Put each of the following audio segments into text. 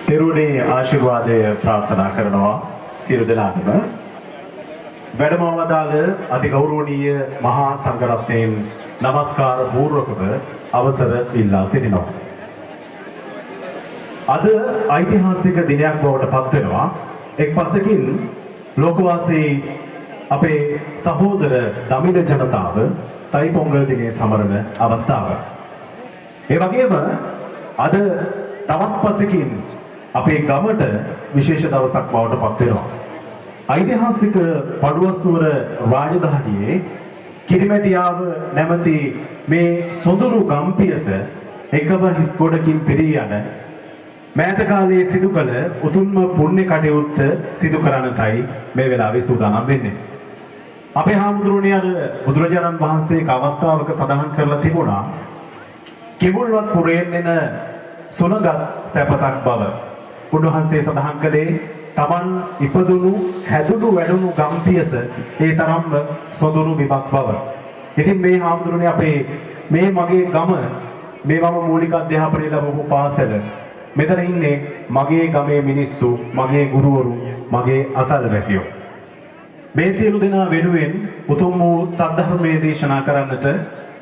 තෙරුවනේ ආශිර්වාදය ප්‍රාර්ථනා කරනවා සියලු දෙනාටම. වැඩම වදාළ අතිගෞරවනීය මහා සංඝරත්නයන් නමස්කාර පූර්වකව අවසර ඉල්ලා සිටිනවා. අද ඓතිහාසික දිනයක් බවට පත් වෙනවා. එක් පසකින් ලෝකවාසී අපේ සහෝදර දමිළ ජනතාව තයි පොංගල් දිනය සමරන අවස්ථාව. ඒ වගේම අද තවත් පසකින් අපේ ගමට විශේෂ දවසක් බවට පත් වෙනවා. ඓතිහාසික පඩුවස්නුවර රාජධානියේ කිරිමැටියාව නැමැති මේ සොඳුරු ගම්පියස එකම හිස් ගොඩකින් පිරී යන මෑත කාලයේ සිදු කළ උතුම්ම පුණ්‍ය කටයුත්ත සිදු කරන්නටයි මේ වෙලාවේ සූදානම් වෙන්නේ. අපේ හාමුදුරුවනේ අර බුදුරජාණන් වහන්සේ එක අවස්ථාවක සඳහන් කරලා තිබුණා කිඹුල්වත් පුරයෙන් එන සුළඟත් සැපතක් බව. උන්වහන්සේ සඳහන් කළේ තමන් ඉපදුණු හැදුණු වැඩුණු ගම්පියස ඒ තරම්ම සොඳුරු බිමක් බව. ඉතින් මේ හාමුදුරුවනේ අපේ මේ මගේ ගම, මේ මම මූලික අධ්‍යාපනය ලැබපු පාසල, මෙතන ඉන්නේ මගේ ගමේ මිනිස්සු, මගේ ගුරුවරු, මගේ අසල්වැසියෝ. මේ සියලු දෙනා වෙනුවෙන් උතුම් වූ සද්ධර්මයේ දේශනා කරන්නට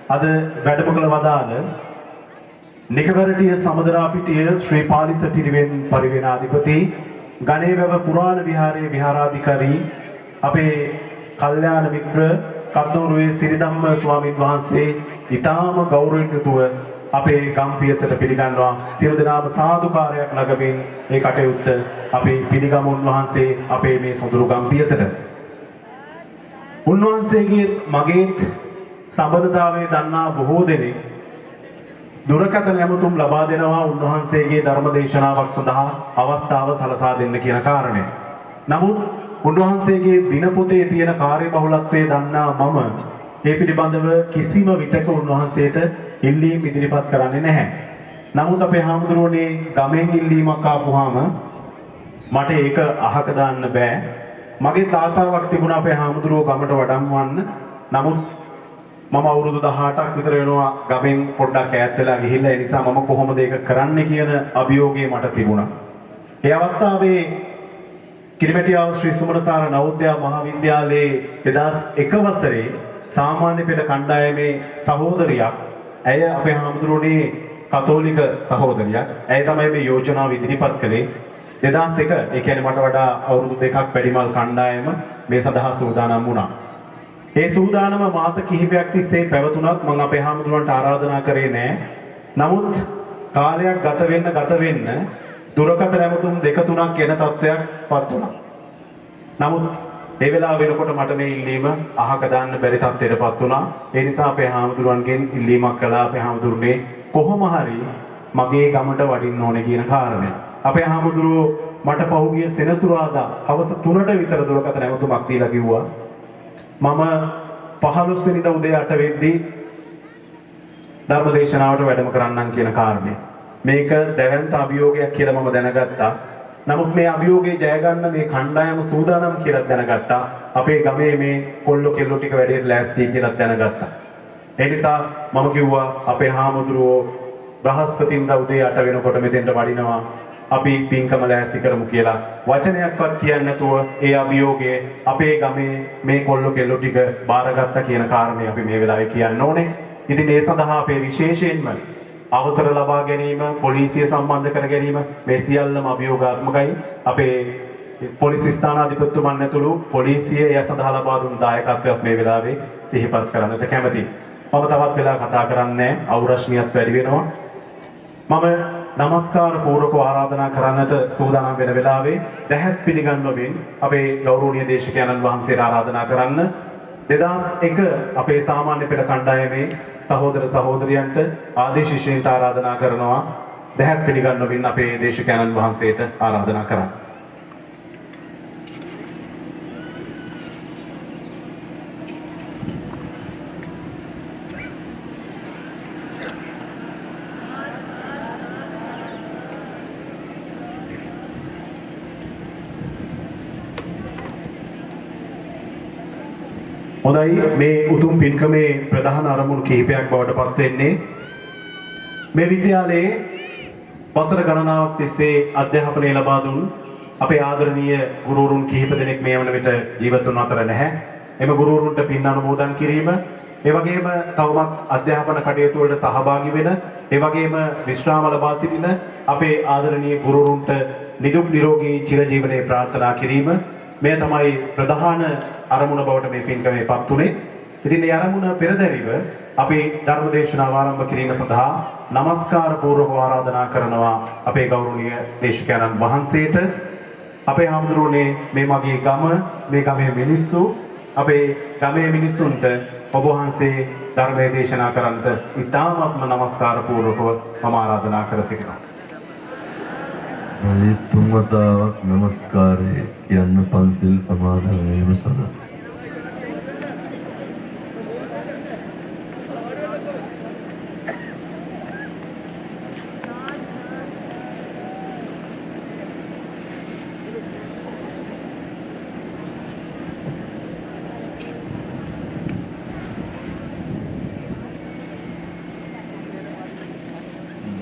අද වැඩම කළ වදාළ නිකවරටිය සමුදරාපිටිය ශ්‍රී පාලිත පිරිවෙන් පරිවේනාධිපති ගණේවැව පුරාණ විහාරයේ විහාරාධිකාරී අපේ කල්යාණ මිත්‍ර කද්නෝරුවේ සිරිධම්ම ස්වාමීන් වහන්සේ ඊටාම ගෞරවයෙන් යුතුව අපේ ගම්පියසට පිළිගන්නවා. සියලු දෙනාම සාදුකාරයක් නගමින් මේ කටයුත්ත අපි පිළිගමු උන්වහන්සේ අපේ මේ සොඳුරු ගම්පියසට. උන්වහන්සේගේ මගේත් සම්බන්ධතාවය දන්නා බොහෝ දෙනෙක් දුරකථන ඇමතුම් ලබා දෙනවා උන්වහන්සේගේ ධර්ම දේශනාවක් සඳහා අවස්ථාව සලසා දෙන්න කියන කාරණය. නමුත් උන්වහන්සේගේ දිනපොතේ තියෙන කාර්යබහුලත්වය දන්නා මම ඒ පිළිබඳව කිසිම විටක උන්වහන්සේට ඉල්ලීම් ඉදිරිපත් කරන්නේ නැහැ. නමුත් අපේ හාමුදුරුවනේ ගමෙන් ඉල්ලීමක් ආපුවාම මට ඒක අහක දාන්න බෑ. මගේ ආසාවක් තිබුණා අපේ හාමුදුරුවෝ ගමට වඩම්වන්න. නමුත් මම අවුරුදු 18ක් විතර වෙනවා ගමෙන් පොඩ්ඩක් ඈත් වෙලා ගිහිල්ලා. ඒ නිසා මම කොහොමද ඒක කරන්නේ කියන අභියෝගය මට තිබුණා. ඒ අවස්ථාවේ කිරිමැටියාව ශ්‍රී සුමනසාර නවෝදය මහාවිද්‍යාලයේ 2001 වසරේ සාමාන්‍ය පෙළ කණ්ඩායමේ සහෝදරියක්, ඇය අපේ හාමුදුරුවනේ කතෝලික සහෝදරියක්. ඇය තමයි මේ යෝජනාව ඉදිරිපත් කළේ. 2001, ඒ කියන්නේ මට වඩා අවුරුදු 2ක් වැඩිමල් කණ්ඩායම මේ සඳහා සූදානම් වුණා. ඒ සූදානම මාස කිහිපයක් තිස්සේ පැවතුනත් මම අපේ හාමුදුරුවන්ට ආරාධනා කරේ නෑ. නමුත් කාලයක් ගත වෙන්න දුරකථන ඇමතුම් දෙක තුනක් එන තත්ත්වයක් පත් වුණා. නමුත් ඒ වෙලාව වෙනකොට මට මේ ඉල්ලීම අහක දාන්න බැරි තත්ත්වයට පත් වුණා. ඒ නිසා අපේ හාමුදුරුවන්ගෙන් ඉල්ලීමක් කළා, අපේ හාමුදුරනේ කොහොම හරි මගේ ගමට වඩින්න ඕනේ කියන කාරණය. අපේ හාමුදුරුවෝ මට පහුගිය සෙනසුරාදා හවස 3ට විතර දුරකථන ඇමතුමක් දීලා කිව්වා, මම 15 වෙනිදා උදේ 8 වෙද්දී ධර්මදේශනාවට වැඩම කරන්නම් කියන කාරණය. මේක දැවැන්ත අභියෝගයක් කියලා මම දැනගත්තා. නමුත් මේ අභියෝගය ජය ගන්න මේ කණ්ඩායම සූදානම් කියලා දැනගත්තා. අපේ ගමේ මේ කොල්ලෝ කෙල්ලෝ ටික වැඩේට ලෑස්ති කියලා දැනගත්තා. ඒ නිසා මම කිව්වා අපේ හාමුදුරුවෝ බ්‍රහස්පතින්දා උදේ 8 වෙනකොට මෙතෙන්ට වඩිනවා, අපි පින්කම ලෑස්ති කරමු කියලා. වචනයක්වත් කියන්නේ නැතුව ඒ අභියෝගය අපේ ගමේ මේ කොල්ලෝ කෙල්ලෝ ටික බාරගත්තා කියන කාරණේ අපි මේ වෙලාවේ කියන්න ඕනේ. ඉතින් ඒ සඳහා අපේ විශේෂයෙන්ම අවසර ලබා ගැනීම, පොලිසිය සම්බන්ධ කර ගැනීම මේ සියල්ලම අභියෝගාත්මකයි. අපේ පොලිස් ස්ථානාධිපතිතුමන් ඇතුළු පොලිසිය එය සඳහා ලබා දුන් දායකත්වයක් මේ වෙලාවේ සිහිපත් කරන්නට කැමතියි. මම තවත් වෙලා කතා කරන්නේ අවුරශ්මියත් වැඩි වෙනවා. මම නමස්කාර පූර්වකව ආරාධනා කරන්නට සූදානම් වෙන වෙලාවේ දැහැත් පිළිගන්වමින් අපේ ගෞරවනීය දේශකයන්න් වහන්සේට ආරාධනා කරන්න 2001 අපේ සාමාන්‍ය පෙළ කණ්ඩායමේ සහෝදර සහෝදරියන්ට ආදී ශිෂ්‍යයන්ට ආරාධනා කරනවා දැහැත් පිළිගන්වමින් අපේ දේශකයන්න් වහන්සේට ආරාධනා කරන්න. හොඳයි, මේ උතුම් පින්කමේ ප්‍රධාන අරමුණු කිහිපයක් බවට පත් වෙන්නේ මේ විද්‍යාලයේ වසර ගණනාවක් තිස්සේ අධ්‍යාපනය ලබා දුන් අපේ ආදරණීය ගුරුවරුන් කිහිප දෙනෙක් මේ වන විට ජීවත් වන අතර නැහැ. එම ගුරුවරුන්ට පින් අනුමෝදන් කිරීම, ඒ වගේම තවමත් අධ්‍යාපන කටයුතු වලට සහභාගී වෙන, ඒ වගේම විශ්‍රාම ලබා සිටින අපේ ආදරණීය ගුරුවරුන්ට නිදුක් නිරෝගී චිරජීවනයේ ප්‍රාර්ථනා කිරීම, මෙය තමයි ප්‍රධාන අරමුණ බවට මේ පින්කමේ පත් උනේ. ඉතින් මේ අරමුණ පෙරදැරිව අපේ ධර්ම දේශනාව ආරම්භ කිරීම සඳහා নমස්කාර පූර්වකව ආරාධනා කරනවා අපේ ගෞරවනීය දේශකයන්න් වහන්සේට. අපේ හාමුදුරුවනේ, මේ මගේ ගම, මේ ගමේ මිනිස්සු, අපේ ගමේ මිනිස්සුන්ට ඔබ වහන්සේ ධර්මයේ දේශනා කරන්නට ඉතාමත්ම নমස්කාර පූර්වකව මම ආරාධනා කර සිටිනවා. මේ තුන් වතාවක් නමස්කාරය කියන්න පන්සිල් සමාදන් වීම සඳහා.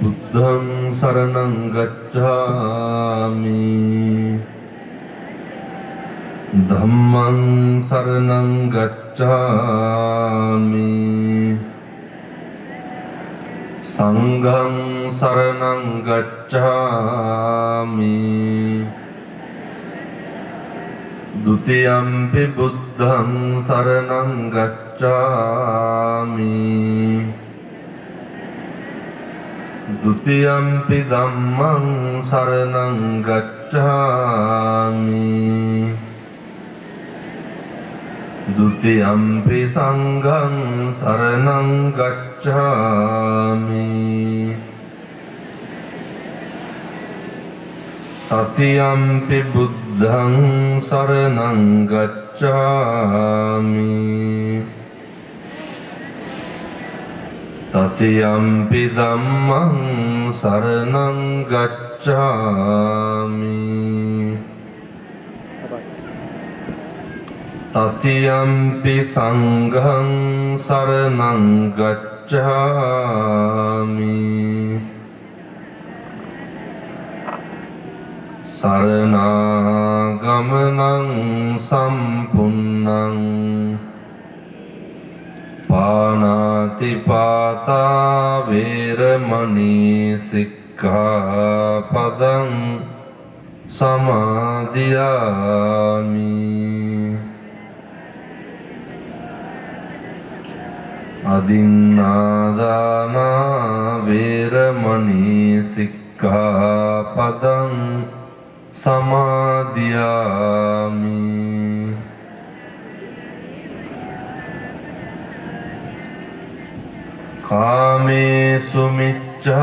බුද්ධං සරණං ගච්ඡාමි, ධම්මං සරණං ගච්ඡාමි, සංඝං සරණං ගච්ඡාමි, ဒ ුතියම්පි බුද්ධං සරණං ගච්ඡාමි, ဒ ුතියම්පි ධම්මං සරණං ගච්ඡාමි, ဒ ුතියම්පි සංඝං සරණං ගච්ඡාමි, තතියම්පි බුද්ධං සරණං ගච්ඡාමි. තතියම්පි ධම්මං සරණං ගච්ඡාමි. තතියම්පි සංඝං සරණං ගච්ඡාමි. සරණාගමනං සම්පුන්නං පාණාති පාතා වේරමණී සික්ඛාපදං සමාදියාමි. අදින්නාදානා වේරමණී සික්ඛාපදං සමාදියාමි. කාමේසු මිච්ඡාචාරා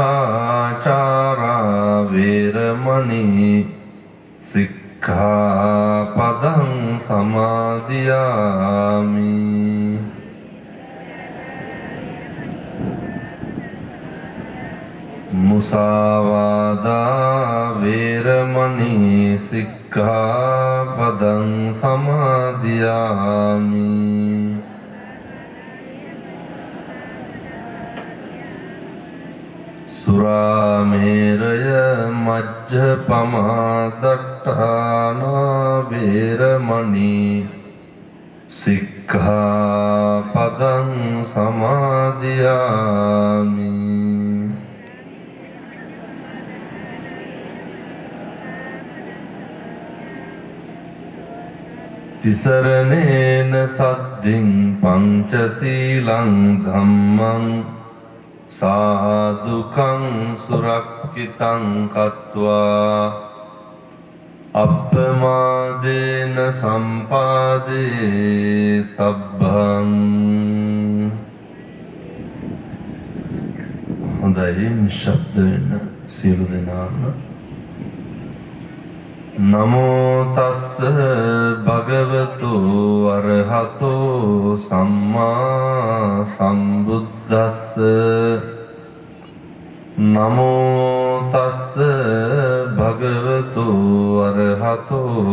වේරමණී සික්ඛාපදං සමාදියාමි. මුසාවාදා වේරමණී සික්ඛාපදං සමාදියාමි. සුරාමේරය මජ්ජපමා දට්ඨානා වේරමණී සික්ඛාපදං සමාදියාමි. තිසරණේන සද්දින් පංචශීලං ධම්මං සාදුකං සුරක්ඛිතං කତ୍වා අප්පමාදේන සම්පාදේ තබ්බං. හොඳයි, නිශ්ශබ්ද වෙන්න සියලු දෙනාම. නමෝ තස්ස භගවතු අරහතෝ සම්මා සම්බුද්දස්ස. නමෝ තස්ස භගවතු අරහතෝ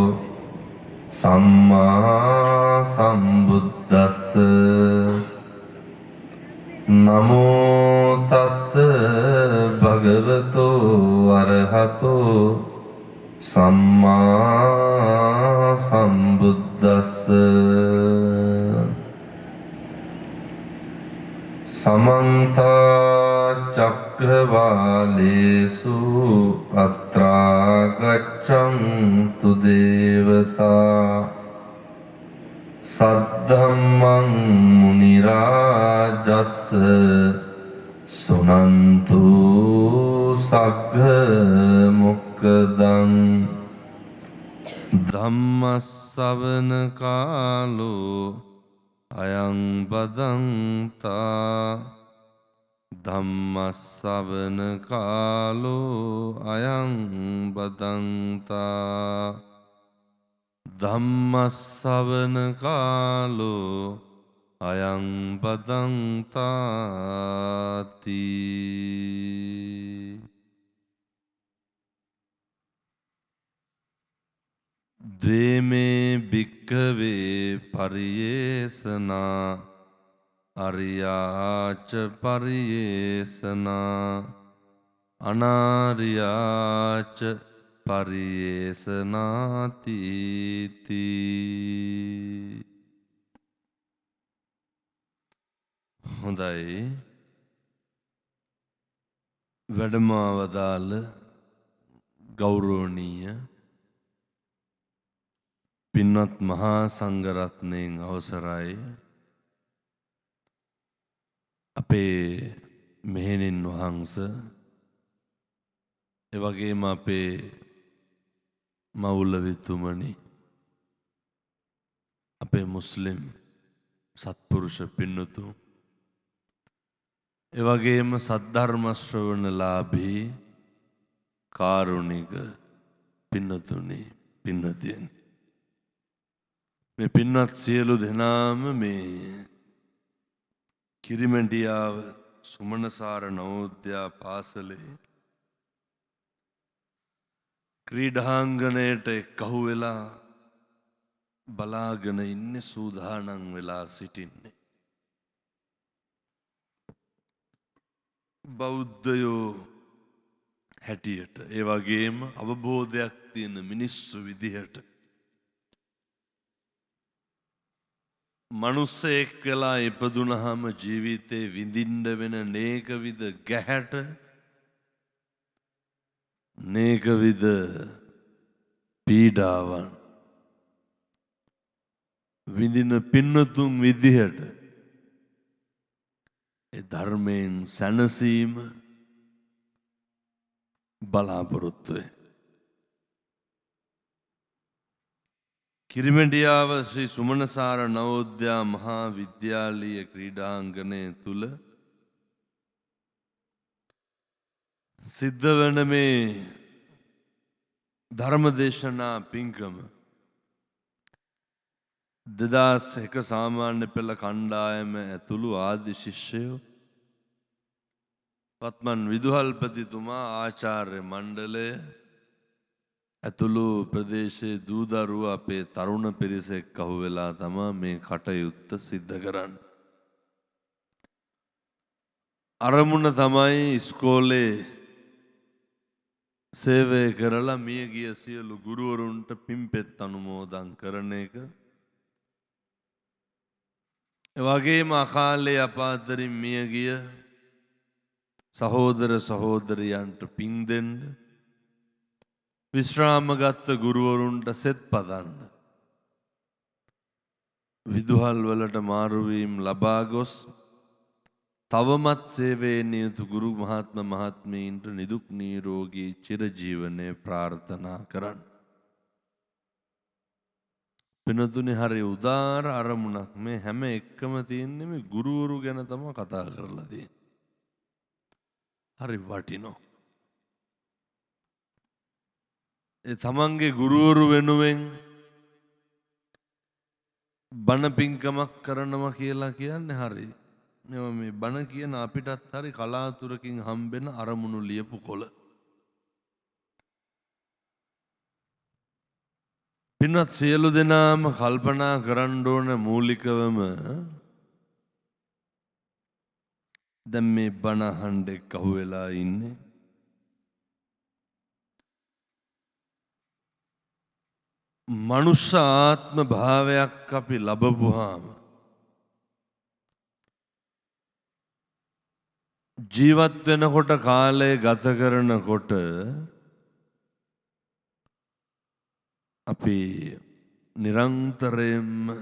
සම්මා සම්බුද්දස්ස. නමෝ තස්ස භගවතු අරහතෝ සම්මා සම්බුද්දස්ස. සමන්ත චක්‍රවාලේසු අත්‍රා ගච්ඡන්තු දේවතා සද්ධම්මං මුනි රාජස්ස සුනන්තු සග්ග මොක්කදං. ධම්මස්සවන කාලෝ අයං බදන්තා. ධම්මස්සවන කාලෝ අයං බදන්තා. ධම්මස්සවන කාලෝ අයං බදන්තාති. ද්වේමේ භික්ඛවේ පරියේසනා අරියාච පරියේසනා අනාරියාච පරියේසනාති. හොඳයි, වැඩම වදාළ ගෞරවනීය පින්වත් මහා සංඝරත්නයෙන් අවසරයි. අපේ මෙහෙණින් වහන්ස, එවැගේම අපේ මවුලවිතුමනි, අපේ මුස්ලිම් සත්පුරුෂ පින්වතුන්, එවැගේම සද්ධර්ම ශ්‍රවණලාභී කාරුණික පින්වතුනි පින්වතියනි, මේ පින්වත් සියලු දෙනාම මේ කිරිමැඬියාව සුමනසාර නවෝද්‍යා පාසලේ ක්‍රීඩාංගණයට එක්කහු වෙලා බලාගෙන ඉන්නේ, සූදානම් වෙලා සිටින්නේ. බෞද්ධයෝ හැටියට, ඒ වගේම අවබෝධයක් තියෙන මිනිස්සු විදිහට මනුස්සයෙක් වෙලා ඉපදුනහම ජීවිතේ විඳින්න වෙන නේකවිද ගැහැට, නේකවිද පීඩාවන් විඳින පින්වතුන් විදිහට ඒ ධර්මයෙන් සැනසීම බලාපොරොත්තු වේ. කිරිමෙඩියාව ශ්‍රී සුමනසාර නවෝද්‍යා මහා විද්‍යාලීය ක්‍රීඩාංගණය තුල සිද්ධ වන මේ ධර්මදේශනා පින්කම 2001 සාමාන්‍ය පෙළ කණ්ඩායම ඇතුළු ආදි ශිෂ්‍යයෝ, වත්මන් විදුහල්පතිතුමා, ආචාර්ය මණ්ඩලය ඇතුළු ප්‍රදේශයේ දූ දරුවෝ අපේ තරුණ පිරිස එක්ක අහු වෙලා තමා මේ කටයුත්ත සිද්ධ කරන්නේ. අරමුණ තමයි ඉස්කෝලේ සේවය කරලා මිය ගිය සියලු ගුරුවරුන්ට පින්පෙත් අනුමෝදන් කරන එක. ඒ වගේම අකාලේ අප අතරින් මිය ගිය සහෝදර සහෝදරියන්ට පින් දෙන්න, විශ්‍රාම ගත්ත ගුරුවරුන්ට සෙත් පතන්න, විදුහල් වලට මාරු වීම් ලබා ගොස් තවමත් සේවයේ නියුතු ගුරු මහත්ම මහත්මීන්ට නිදුක් නිරෝගී චිරජීවනය ප්‍රාර්ථනා කරන්න. පිනතුනි, හරි උදාර අරමුණක් මේ හැම එකම තියෙන්නේ මේ ගුරුවරු ගැන තමයි කතා කරලා තියෙන්නේ. හරි වටිනවා. ඒ තමන්ගේ ගුරුවරු වෙනුවෙන් බණ පින්කමක් කරනවා කියලා කියන්නේ හරි. මේවා මේ බණ කියන අපිටත් හරි කලාතුරකින් හම්බෙන අරමුණු ලියපු කොළ. පින්වත් සියලු දෙනාම කල්පනා කරන්න ඕන මූලිකවම දැන් මේ බණ අහන්න එක්ක අහු වෙලා ඉන්නේ. මනුෂ්‍ය ආත්ම භාවයක් අපි ලැබපුවාම ජීවත් වෙනකොට කාලය ගත කරනකොට අපි නිරන්තරයෙන්ම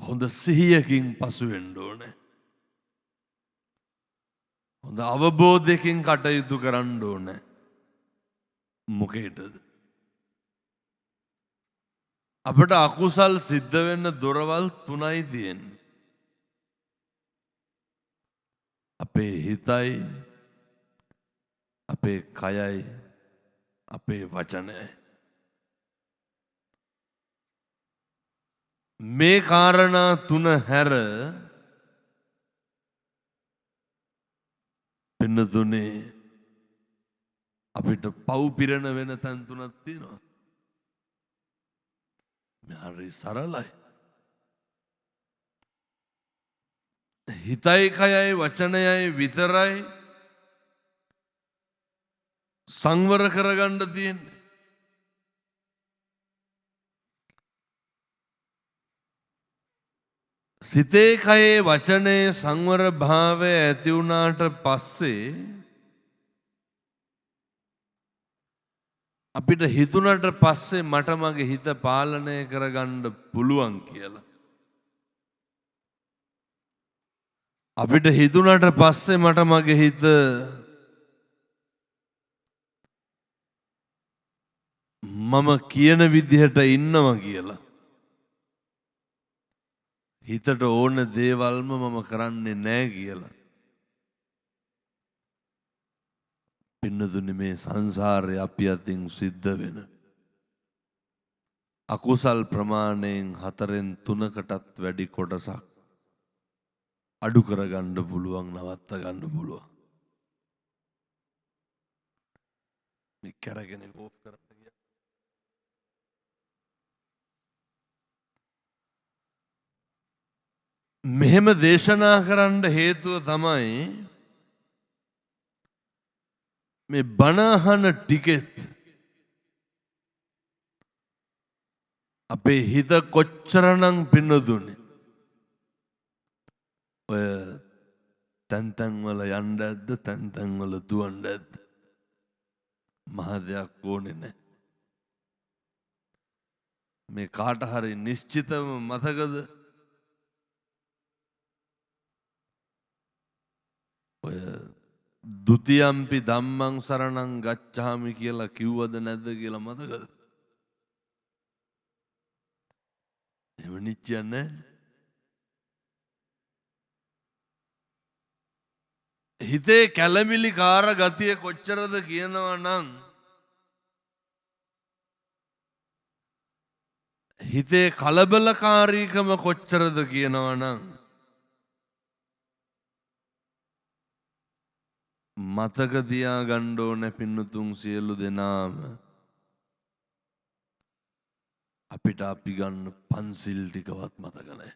හොඳ සිහියකින් පසු වෙන්න ඕනේ. හොඳ අවබෝධයකින් කටයුතු කරන්න ඕනේ. මොකේද? අපට අකුසල් සිද්ධ වෙන්න දොරවල් තුනයි තියෙන්නේ. අපේ හිතයි, අපේ කයයි, අපේ වචනයයි. මේ කාරණා තුන හැර පින්නතුනේ අපිට පව් පිරෙන වෙන තැන් තුනක් තියෙනවා. මේ හරි සරලයි. හිතයි කයයි වචනයයි විතරයි සංවර කරගන්න තියෙන්නේ. සිතේ කයේ වචනයේ සංවර භාවය ඇති වුණාට පස්සේ අපිට හිතුණට පස්සේ මට මගේ හිත පාලනය කරගන්න පුළුවන් කියලා. අපිට හිතුණට පස්සේ මට මගේ හිත මම කියන විදිහට ඉන්නවා කියලා. හිතට ඕන දේවල්ම මම කරන්නේ නෑ කියලා. පින්නතුනි, මේ සංසාරේ අපි අතින් සිද්ධ වෙන අකුසල් ප්‍රමාණයෙන් 4න් 3කටත් වැඩි කොටසක් අඩු කරගන්න පුළුවන්, නවත්ත ගන්න පුළුවන්. මේ කැරගෙන ඕෆ් කරන්න ගියා. මෙහෙම දේශනා කරන්න හේතුව තමයි මේ බණ අහන ටිකෙත් අපේ හිත කොච්චරනම් පින්නදුනේ. ඔය තැන් තැන් වල යන්න ඇද්ද, තැන් තැන් වල දුවන්න ඇද්ද? මහ දෙයක් ඕනේ නෑ. මේ කාට හරි නිශ්චිතව මතකද? ඔය දුතියම්පි ධම්මං සරණං ගච්ඡාමි කියලා කිව්වද නැද්ද කියලා මතකද? එහෙම නිශ්චයක් නෑ. හිතේ කැළමිලිකාර ගතිය කොච්චරද කියනවා නම්, හිතේ කලබලකාරීකම කොච්චරද කියනවා නම්, මතක තියාගන්න ඕනේ පින්නතුන් සියලු දෙනාම, අපිට අපි ගන්න පන්සිල් ටිකවත් මතක නෑ.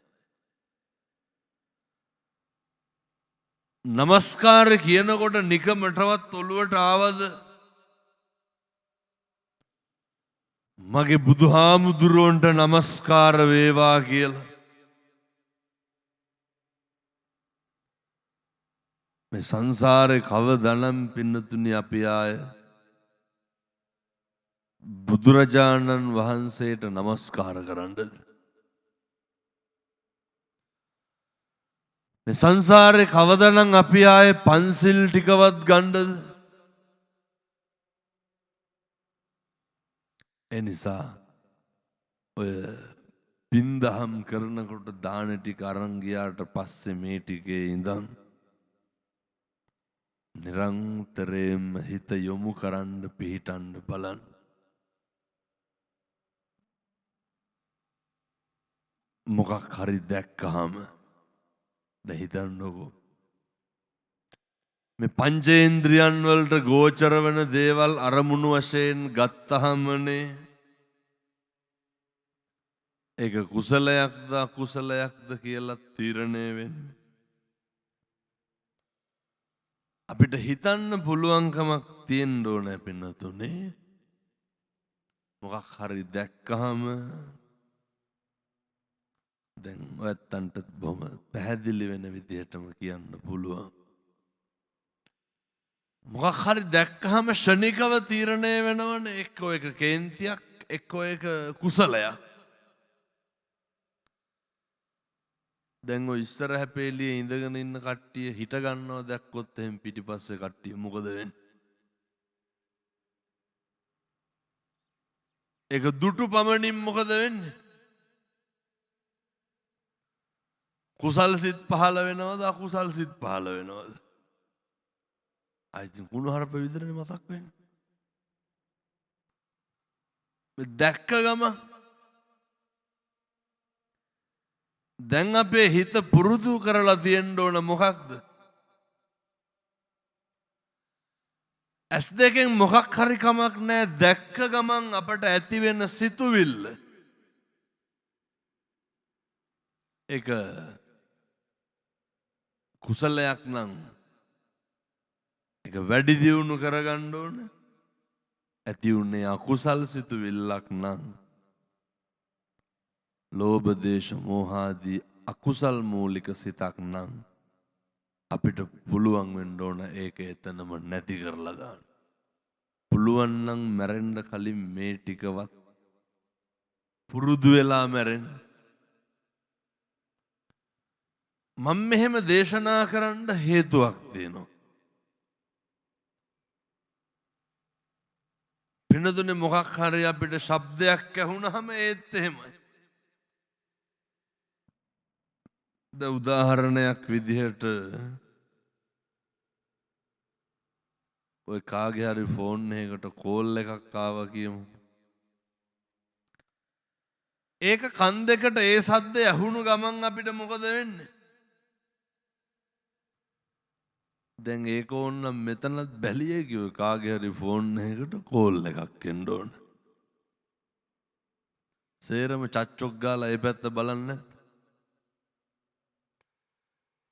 නමස්කාර කියනකොට නිකමටවත් ඔළුවට ආවද මගේ බුදුහාමුදුරුවන්ට නමස්කාර වේවා කියලා? මේ සංසාරේ කවදනම් පින්නතුනි අපි ආය බුදුරජාණන් වහන්සේට නමස්කාර කරන්නද? මේ සංසාරේ කවදනම් අපි ආයේ පන්සිල් ටිකවත් ගන්නද? ඒ නිසා ඔය පින්දහම් කරනකොට දාන ටික අරන් ගියාට පස්සේ මේ ටිකේ ඉඳන් නිරන්තරයෙන්ම හිත යොමු කරන්න පිහිටන්න බලන්න. මොකක් හරි දැක්කහම දැන් හිතන්නකෝ, මේ පංචේන්ද්‍රියන් වලට ගෝචර වෙන දේවල් අරමුණු වශයෙන් ගත්තහමනේ ඒක කුසලයක්ද අකුසලයක්ද කියලා තීරණය වෙන්නේ. අපිට හිතන්න පුළුවන්කමක් තියෙන්න ඕනේ පින්නතුනේ. මොකක් හරි දැක්කහම දැන් ඔයත්තන්ට බොහොම පැහැදිලි වෙන විදිහටම කියන්න පුළුවන්. මොකක් හරි දැක්කහම ෂණිකව තීරණය වෙනවනේ, එක්කෝ එක කේන්තියක්, එක්කෝ එක කුසලයක්. දැන් ඔය ඉස්සර හැපේලියේ ඉඳගෙන ඉන්න කට්ටිය හිට ගන්නව දැක්කොත් එහෙම පිටිපස්සේ කට්ටිය මොකද වෙන්නේ? ඒක දුටු පමණින් මොකද වෙන්නේ? කුසල් සිත් පහළ වෙනවද අකුසල් සිත් පහළ වෙනවද? ආයි ඉතින් කුණුහරුප විතරනේ මතක් වෙන්නේ. මේ දැක්ක ගම දැන් අපේ හිත පුරුදු කරලා තියෙන්න ඕන මොකක්ද? ඇස් දෙකෙන් මොකක් හරි කමක් නෑ, දැක්ක ගමන් අපට ඇති වෙන සිතුවිල්ල ඒක කුසලයක් නම් ඒක වැඩි දියුණු කරගන්න ඕන. ඇති වුණේ අකුසල් සිතුවිල්ලක් නම් ලෝභ දේශ මෝහ ආදී අකුසල් මූලික සිතක් නම් අපිට පුළුවන් වෙන්න ඕන ඒක එතනම නැති කරලා දාන්න. පුළුවන් නම් මැරෙන්න කලින් මේ ටිකවත් පුරුදු වෙලා මැරෙන්න. මම මෙහෙම දේශනා කරන්න හේතුවක් තියෙනවා. පිනදුනේ මොකක් හරි අපිට ශබ්දයක් ඇහුනහම ඒත් එහෙමයි. ද උදාහරණයක් විදිහට ඔය කාගේ හරි ෆෝන් එකකට කෝල් එකක් ආවා කියමු. ඒක කන් දෙකට ඒ සද්දේ ඇහුණු ගමන් අපිට මොකද වෙන්නේ? දැන් ඒක ඕනනම් මෙතනත් බැලිය කිව්ව කාගේ හරි ෆෝන් එකකට කෝල් එකක් එන්න ඕන. සේරම චච්චොක් ගාලා ඒ පැත්ත බලන්නේ නැත්.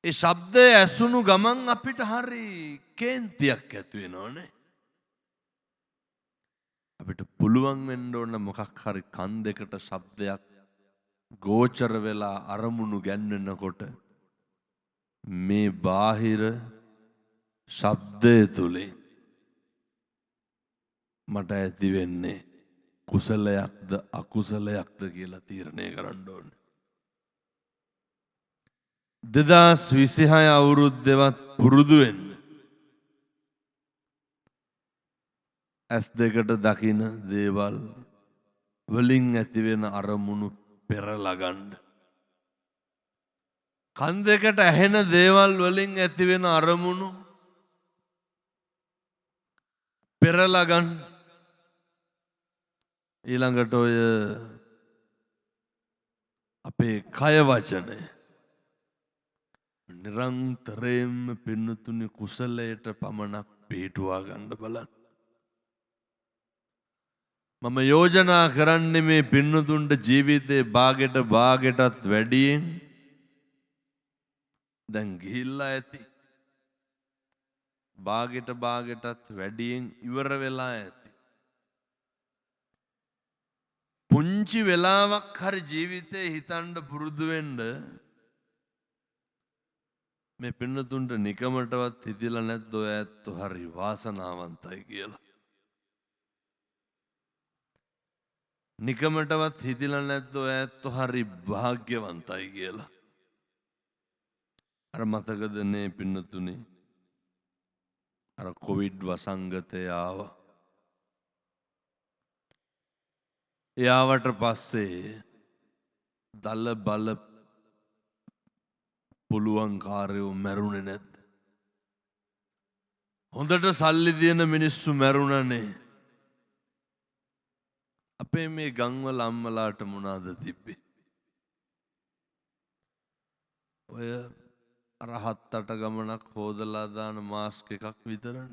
ඒ ශබ්දය ඇසුණු ගමන් අපිට හරි කේන්තියක් ඇති වෙනවනේ. අපිට පුළුවන් වෙන්න ඕන මොකක් හරි කන් දෙකට ශබ්දයක් ගෝචර වෙලා අරමුණු ගැන්වෙනකොට මේ බාහිර ශබ්දය තුලින් මට ඇති වෙන්නේ කුසලයක්ද අකුසලයක්ද කියලා තීරණය කරන්න ඕනේ. 2026 අවුරුද්දේවත් පුරුදු වෙන්න. ඇස් දෙකට දකින දේවල් වලින් ඇති වෙන අරමුණු පෙරලා ගන්න. කන් දෙකට ඇහෙන දේවල් වලින් ඇති වෙන අරමුණු පෙරලා ගන්න. ඊළඟට ඔය අපේ කය වචනය නිරන්තරයෙන්ම පින්නතුනි කුසලයට පමණක් පිහිටුවා ගන්න බලන්න. මම යෝජනා කරන්නේ මේ පින්නතුන්ට ජීවිතේ භාගෙට භාගෙටත් වැඩියෙන් දැන් ගිහිල්ලා ඇති. භාගෙට භාගෙටත් වැඩියෙන් ඉවර වෙලා ඇති. පුංචි වෙලාවක් හරි ජීවිතේ හිතන්න පුරුදු වෙන්න මේ පින්නතුන්ට නිකමටවත් හිතිලා නැද්ද ඔය ඇත්තෝ හරි වාසනාවන්තයි කියලා? නිකමටවත් හිතිලා නැද්ද ඔය ඇත්තෝ හරි භාග්‍යවන්තයි කියලා? අර මතකද නේ පින්නතුනේ අර කොවිඩ් වසංගතය ආවා. ඒ ආවට පස්සේ දල බල පුළුවන් කාරයෝ මැරුණේ නැද්ද? හොඳට සල්ලි තියෙන මිනිස්සු මැරුණනේ. අපේ මේ ගම්වල අම්මලාට මොනවාද තිබ්බේ? ඔය අර හත් අට ගමනක් හොදලා දාන මාස්ක් එකක් විතරනේ.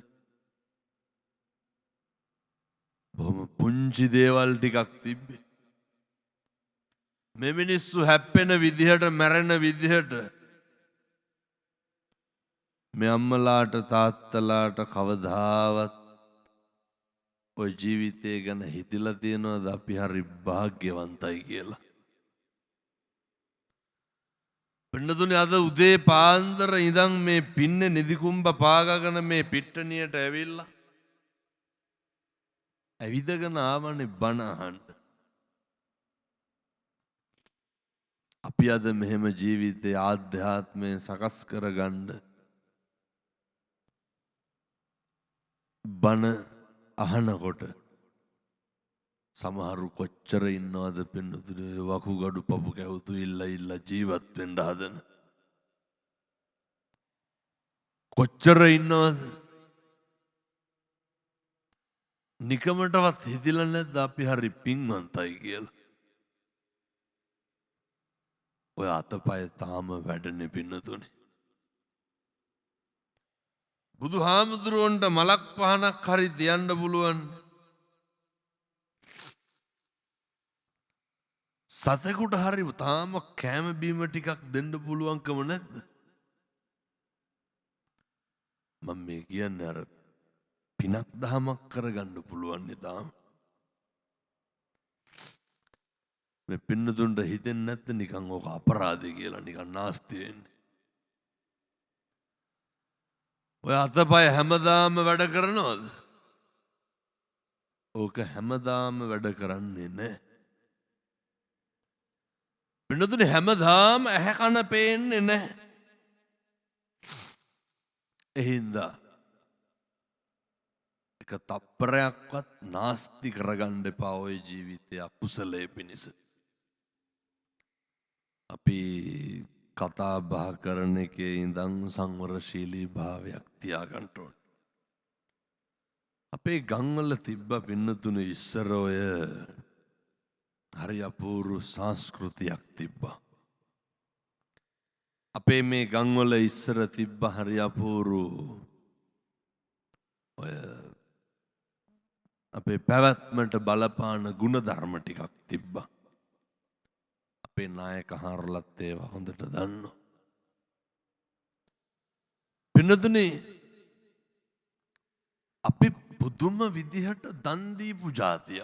බොහොම පුංචි දේවල් ටිකක් තිබ්බේ. මේ මිනිස්සු හැප්පෙන විදිහට මැරෙන විදිහට මේ අම්මලාට තාත්තලාට කවදාවත් ඔය ජීවිතය ගැන හිතිලා තියෙනවද අපි හරි භාග්‍යවන්තයි කියලා? පින්නතුනේ අද උදේ පාන්දර ඉඳන් මේ පින්නේ නිදිකුඹ පාගගෙන මේ පිට්ටනියට ඇවිල්ලා ඇවිදගෙන ආවනේ බණ අහන්න. අපි අද මෙහෙම ජීවිතේ ආධ්‍යාත්මය සකස් කරගන්න බණ අහනකොට සමහරු කොච්චර ඉන්නවද පින්නතුනේ වකුගඩු පපු කැවුතු ඉල්ල ඉල්ල ජීවත් වෙන්න හදන. කොච්චර ඉන්නවද? නිකමටවත් හිතිලා නැද්ද අපි හරි පින්වන්තයි කියලා? ඔය අතපය තාම වැඩනේ පින්නතුනේ. බුදුහාමුදුරුවන්ට මලක් පහනක් හරි තියන්න පුළුවන්. සතෙකුට හරි තාම කෑම බීම ටිකක් දෙන්න පුළුවන්කම නැද්ද? මම මේ කියන්නේ අර පිනක් දහමක් කරගන්න පුළුවන් නේ තාම. මේ පින්නතුන්ට හිතෙන්නේ නැත්නම් නිකන් ඕක අපරාධය කියලා නිකන් නාස්ති වෙන්නේ. ඔය අතපය හැමදාම වැඩ කරනවද? ඕක හැමදාම වැඩ කරන්නේ නෑ. පින්නතුනේ හැමදාම ඇහැ කන පේන්නේ නෑ. එහින්දා එක තප්පරයක්වත් නාස්ති කරගන්න එපා ඔය ජීවිතය අකුසලයේ පිණිස. අපි කතා බහ කරන එකේ ඉඳන් සංවරශීලී භාවයක් තියාගන්න ඕන. අපේ ගම්වල තිබ්බ පින්නතුනේ ඉස්සර ඔය හරි අපූර්ව සංස්කෘතියක් තිබ්බා. අපේ මේ ගම්වල ඉස්සර තිබ්බ හරි අපූර්ව ඔය අපේ පැවැත්මට බලපාන ගුණධර්ම ටිකක් තිබ්බා. අපේ නායක හාරලත් ඒවා හොඳට දන්නවා. පින්නතුනේ අපි පුදුම විදිහට දන් දීපු ජාතිය.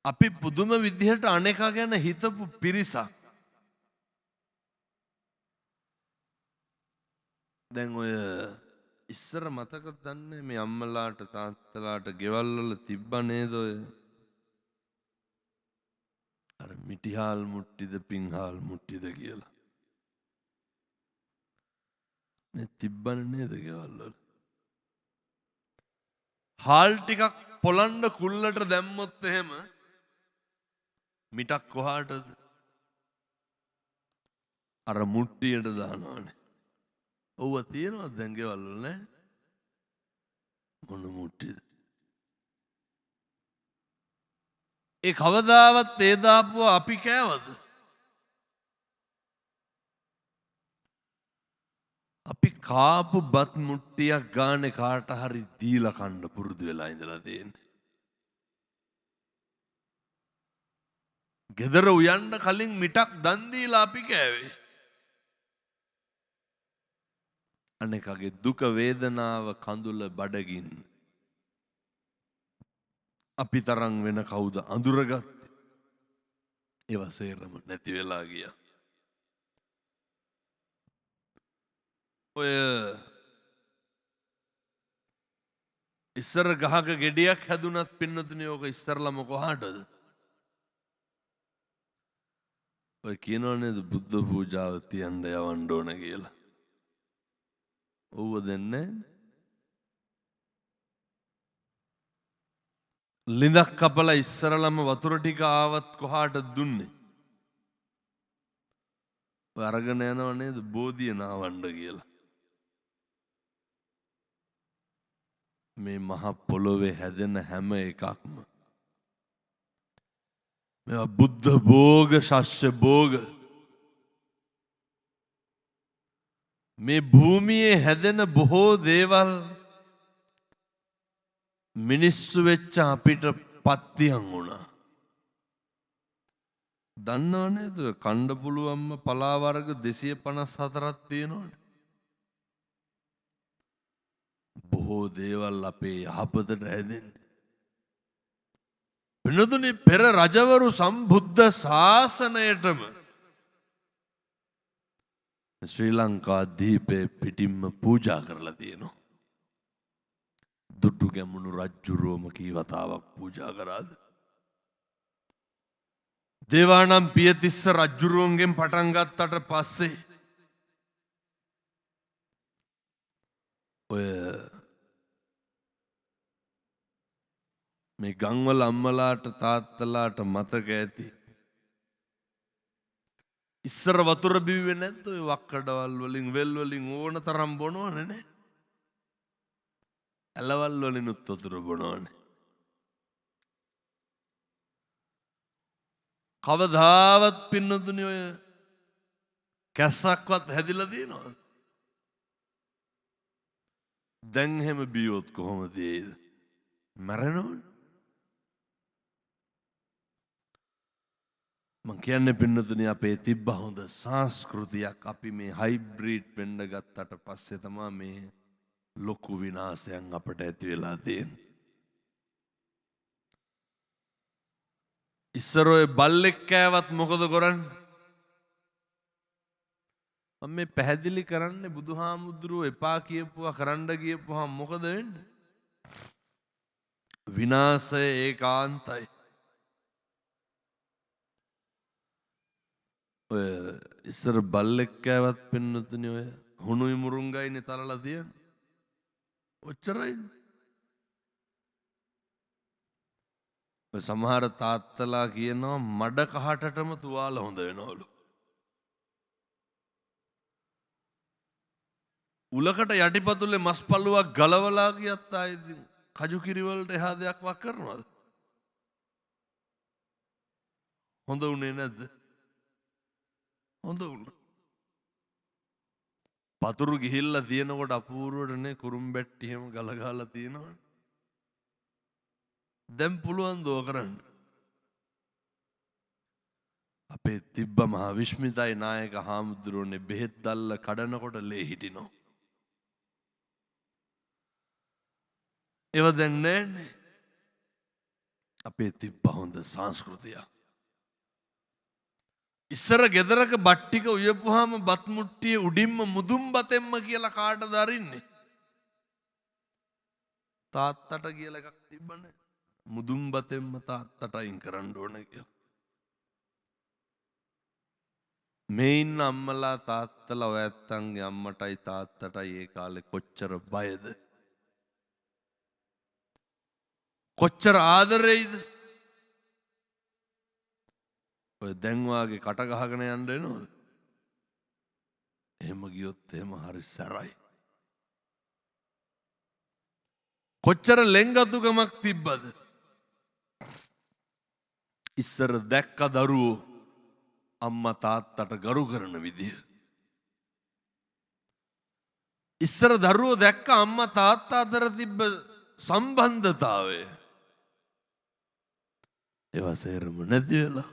අපි පුදුම විදිහට අනේකා ගැන හිතපු පිරිසක්. දැන් ඔය ඉස්සර මතකද දන්නේ මේ අම්මලාට තාත්තලාට ගෙවල් වල තිබ්බා නේද ඔය අර මිටිහාල් මුට්ටිද පින්හාල් මුට්ටිද කියලා. නේ තිබ්බනේ නේද ගෙවල් වල. හාල් ටිකක් පොළන්න කුල්ලට දැම්මොත් එහෙම මිටක් කොහාටද? අර මුට්ටියට දානවනේ. ඔව්ව තියෙනවද දැන් ගෙවල් වල නෑ? මොන මුට්ටිද? ඒ කවදාවත් ඒ දාපුවා අපි කෑවද? අපි කාපු බත් මුට්ටියක් ගානේ කාට හරි දීලා කන්න පුරුදු වෙලා ඉඳලා තියෙන්නේ. ගෙදර උයන්න කලින් මිටක් දන් දීලා අපි කෑවේ. අනෙකගේ දුක වේදනාව කඳුල බඩගින්න අපි තරම් වෙන කවුද අඳුරගත්තේ? ඒවා සේරම නැති වෙලා ගියා. ඔය ඉස්සර ගහක ගෙඩියක් හැදුනත් පින්නතුනේ ඕක ඉස්සරලම කොහාටද? ඔය කියනව නේද බුද්ධ පූජාව තියන්න යවන්න ඕන කියලා. ඔව්ව දෙන්නේ ලිඳක් කපලා ඉස්සරලම වතුර ටික ආවත් කොහාට දුන්නේ? ඔය අරගෙන යනව නේද බෝධිය නාවන්න කියලා. මේ මහ පොළොවේ හැදෙන හැම එකක්ම මේවා බුද්ධ භෝග ශස්්‍ය භෝග. මේ භූමියේ හැදෙන බොහෝ දේවල් මිනිස්සු වෙච්ච අපිට පත්තියන් වුණා. දන්නව නේද කණ්ඩ පුළුවන්ම පලා වර්ග 254ක් තියෙනවනේ. බොහෝ දේවල් අපේ යහපතට හැදෙන්නේ. පින්නතුනි පෙර රජවරු සම්බුද්ධ ශාසනයටම ශ්‍රී ලංකා දීපේ පිටින්ම පූජා කරලා තියෙනවා. දුටු ගැමුණු රජ්ජුරුවම කී වතාවක් පූජා කරාද? දේවානම් පියතිස්ස රජ්ජුරුවන්ගෙන් පටන් ගත්තට පස්සේ ඔය මේ ගම්වල අම්මලාට තාත්තලාට මතක ඇති ඉස්සර වතුර බිව්වේ නැද්ද? ඔය වක්කඩවල් වලින් වෙල් වලින් ඕන තරම් බොනවනේ නේ. ඇලවල් වලිනුත් වතුර බොනවනේ. කවදාවත් පින්නතුනි ඔය කැස්සක්වත් හැදිලා තියෙනවද? දැන් එහෙම බියොත් කොහොමද තියෙයිද? මැරෙනවනේ. මං කියන්නේ පින්නතුනි අපේ තිබ්බ හොඳ සංස්කෘතියක් අපි මේ හයිබ්‍රිඩ් වෙන්න ගත්තට පස්සේ තමයි මේ ලොකු විනාශයන් අපට ඇති වෙලා තියෙන්නේ. ඉස්සර ඔය බල්ලෙක් කෑවත් මොකද කරන්නේ? මම මේ පැහැදිලි කරන්නේ බුදුහාමුදුරුවෝ එපා කියපුවා කරන්න ගියපුවාම මොකද වෙන්නේ? විනාශය ඒකාන්තයි. ඔය ඉස්සර බල්ලෙක් කෑවත් පින්නතුනි ඔය හුණුයි මුරුංගයිනේ තලලා තියෙන්නේ. ඔච්චරයි. ඔය සමහර තාත්තලා කියනවා මඩ කහටටම තුවාල හොඳ වෙනවලු. උලකට යටිපතුලේ මස් පළුවක් ගලවලා ගියත් ආයෙ ඉතින් කජු කිරි වලට එහා දෙයක් වක් කරනවද? හොඳ උනේ නැද්ද? හොඳ වුණා. පතුරු ගිහිල්ලා තියෙනකොට අපූර්වටනේ කුරුම්බැට්ටි එහෙම ගල ගහලා තියෙනවනේ. දැන් පුළුවන් දෝ කරන්න. අපේ තිබ්බ මහා විශ්මිතයි නායක හාමුදුරුවනේ බෙහෙත් දැල්ල කඩනකොට ලේ හිටිනෝ. ඒව දැන් නෑනේ. අපේ තිබ්බ හොඳ සංස්කෘතිය. ඉස්සර ගෙදරක බත් ටික උයපුවාම බත් මුට්ටිය උඩින්ම මුදුන් බතෙන්ම කියලා කාටද අරින්නේ? තාත්තට කියලා එකක් තිබ්බනේ. මුදුන් බතෙන්ම තාත්තට අයින් කරන්න ඕන කියලා. මේ ඉන්න අම්මලා තාත්තලා ඔය ඇත්තන්ගේ අම්මටයි තාත්තටයි ඒ කාලේ කොච්චර බයද? කොච්චර ආදරෙයිද? ඔය දැන් වාගේ කට ගහගෙන යන්න එනවද? එහෙම ගියොත් එහෙම හරි සැරයි. කොච්චර ලෙන්ගතුකමක් තිබ්බද? ඉස්සර දැක්ක දරුවෝ අම්මා තාත්තට ගරු කරන විදිය. ඉස්සර දරුවෝ දැක්ක අම්මා තාත්තා අතර තිබ්බ සම්බන්ධතාවය. ඒවා සේරම නැති වෙලා.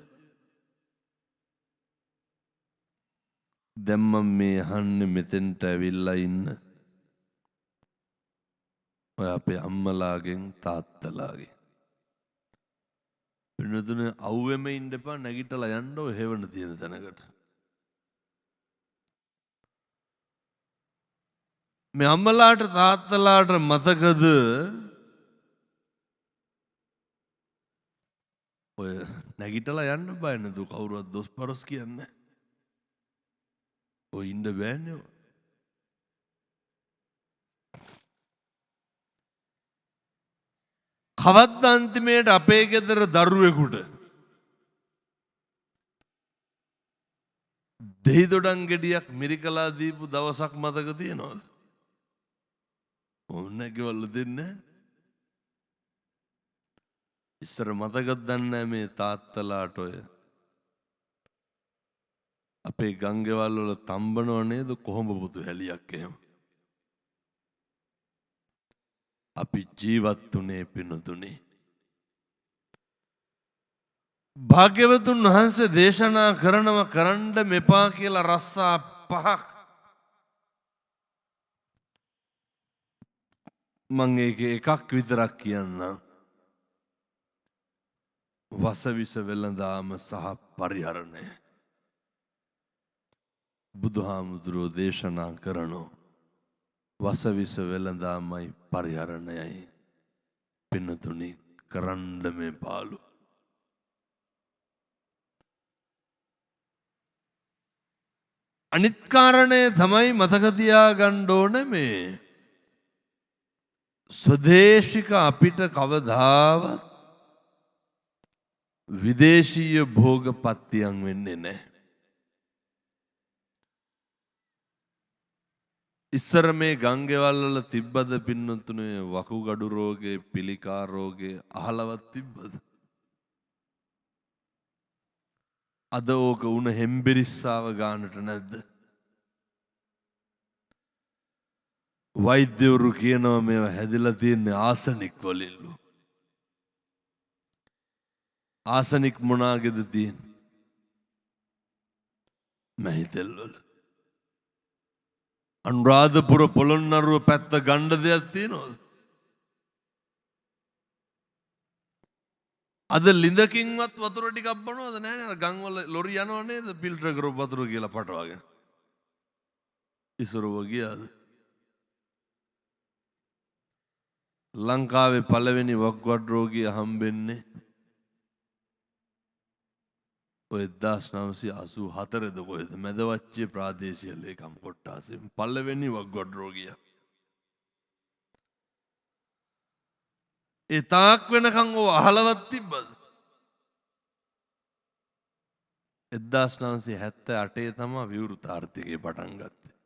දැන් මම මේ අහන්නේ මෙතෙන්ට ඇවිල්ලා ඉන්න ඔය අපේ අම්මලාගෙන් තාත්තලාගෙන්. පින්නතුනේ අවුවෙම ඉන්න එපා, නැගිටලා යන්න ඔය හේවන තියෙන තැනකට. මේ අම්මලාට තාත්තලාට මතකද ඔය නැගිටලා යන්න බය නේද? කවුරුවත් දොස් පරස් කියන්නේ නැහැ. ඔය ඉන්න බෑනේ. කවද්ද අන්තිමේට අපේ ගෙදර දරුවෙකුට දෙහිදොඩන් ගෙඩියක් මිරිකලා දීපු දවසක් මතක තියෙනවද? ඕනේ ගෙවල් දෙන්නේ. ඉස්සර මතකද දන්නේ මේ තාත්තලාට ඔය අපේ ගංගෙවල් වල තම්බනව නේද කොහොඹ පුතු හැලියක් එහෙම. අපි ජීවත් වුණේ පිනුතුනේ. භාග්‍යවතුන් වහන්සේ දේශනා කරනව කරන්න මෙපා කියලා රස්සා පහක්. මං ඒකේ එකක් විතරක් කියන්නම්. වසවිස වෙළඳාම සහ පරිහරණය. බුදුහාමුදුරුවෝ දේශනා කරනෝ වසවිස වෙළඳාමයි පරිහරණයයි පින්නතුනි කරන්න මේ පාලු. අනිත් කාරණය තමයි මතක තියාගන්න ඕන මේ ස්වදේශික අපිට කවදාවත් විදේශීය භෝග පත්තියන් වෙන්නේ නැහැ. ඉස්සර මේ ගංගෙවල් වල තිබ්බද පින්නතුනේ වකුගඩු රෝගේ, පිළිකා රෝගේ අහලවත් තිබ්බද? අද ඕක උණ හෙම්බිරිස්සාව ගානට නැද්ද? වෛද්‍යවරු කියනවා මේවා හැදිලා තියෙන්නේ ආසනික් වලින්ලු. ආසනික් මොනාගේද තියෙන්නේ? මැහිතෙල් වල. අනුරාධපුර පොළොන්නරුව පැත්ත ගණ්ඩ දෙයක් තියෙනවද? අද ලිඳකින්වත් වතුර ටිකක් බොනවද? නෑ නෑ, ගම් වල ලොරි යනව නේද ෆිල්ටර් කරපු වතුර කියලා පටවගෙන. ඉස්සරව ගියාද? ලංකාවේ පළවෙනි වක්වඩ රෝගිය හම්බෙන්නේ ඔය 1984 ද කොහෙද මැදවච්චේ ප්‍රාදේශීය ලේකම් කොට්ටාසෙන් පළවෙනි වක්ගොඩ රෝගියා. ඒ තාක් වෙනකන් ඔය අහලවත් තිබ්බද? 1978 තමයි විවෘත ආර්ථිකය පටන් ගත්තේ.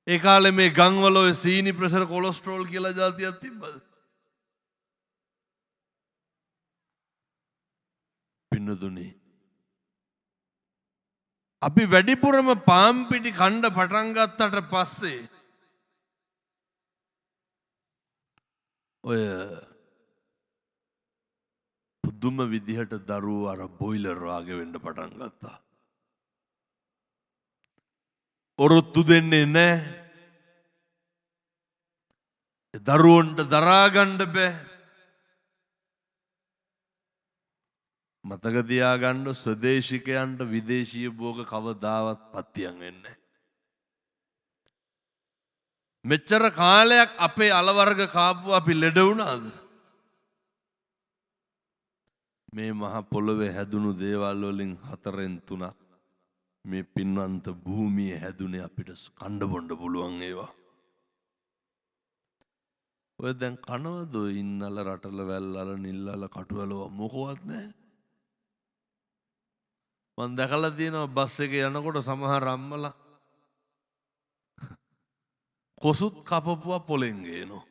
ඒ කාලේ මේ ගම්වල ඔය සීනි ප්‍රෙෂර් කොලෙස්ටරෝල් කියලා જાතියක් තිබ්බද? පින්නතුනි, අපි වැඩිපුරම පාන් පිටි කණ්ඩ පටන් ගත්තට පස්සේ ඔය පුදුම විදිහට දරුවෝ අර බොයිලර් වාගේ වෙන්න පටන් ගත්තා. ඔරොත්තු දෙන්නේ නෑ. දරුවන්ට දරා ගන්න බෑ. මතක තියාගන්න, ස්වදේශිකයන්ට විදේශීය භෝග කවදාවත් පත්තියන් වෙන්නේ නෑ. මෙච්චර කාලයක් අපේ අලවර්ග කාපු අපි ලෙඩ වුණාද? මේ මහ පොළොවේ හැදුණු දේවල් වලින් හතරෙන් තුනක් මේ පින්වන්ත භූමියේ හැදුනේ අපිට කණ්ඩ බොණ්ඩ පුළුවන් ඒවා. ඔය දැන් කනවද ඔය ඉන්නල රටල වැල්ලල නිල්ලල කටුවල මොකවත් නැහැ. මං දැකලා තියෙනවා බස් එකේ යනකොට සමහර අම්මලා කොසුත් කපපුවා පොලෙන් ගේනවා.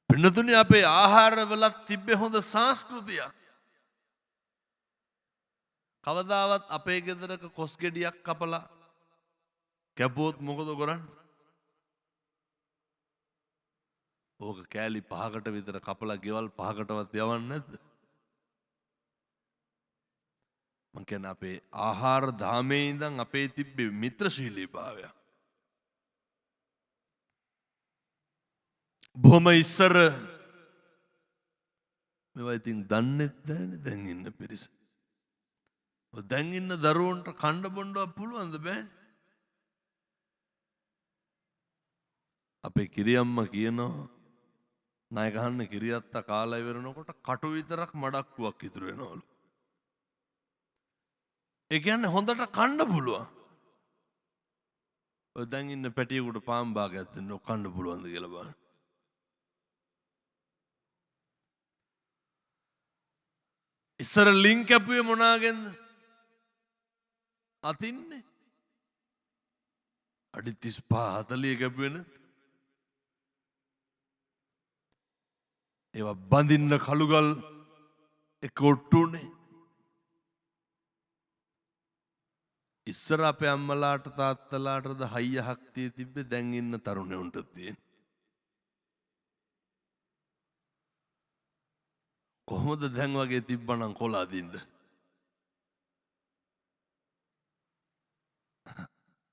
පින්නතුනි, අපේ ආහාරවලත් තිබ්බේ හොඳ සංස්කෘතියක්. කවදාවත් අපේ ගෙදරක කොස් ගෙඩියක් කපලා කැපුවොත් මොකද කරන්නේ? ඕක කෑලි පහකට විතර කපලා ගෙවල් පහකටවත් යවන්නේ නැද්ද? මං කියන්නේ අපේ ආහාර දාමේ ඉඳන් අපේ තිබ්බේ මිත්‍රශීලී භාවයක්. බොහොම ඉස්සර මේවා ඉතින් දන්නෙත් නෑනේ දැන් ඉන්න පිරිස. ඔය දැන් ඉන්න දරුවන්ට කණ්ඩ බොණ්ඩවත් පුළුවන්ද? බෑනේ. අපේ කිරියම්මා කියනවා ණය ගහන්න කිරියත්තා කාලා ඉවරනකොට කටු විතරක් මඩක්කුවක් ඉතුරු වෙනවලු. ඒ කියන්නේ හොඳට කන්න පුළුවන්. ඔය දැන් ඉන්න පැටියෙකුට පාන් භාගයක් දෙන්න ඔක් කන්න පුළුවන්ද කියලා බලන්න. ඉස්සර ලින් කැපුවේ මොනාගෙන්ද? අතින්නේ. අඩි 35 40 කැපුවේ නැද්ද? ඒවා බඳින්න කළුගල් එක ඔට්ටුනේ. ඉස්සර අපේ අම්මලාට තාත්තලාටද හයිය හක්තිය තිබ්බේ දැන් ඉන්න තරුණයන්ට තියෙන. කොහොමද දැන් වගේ තිබ්බනම් කොළ අදින්න?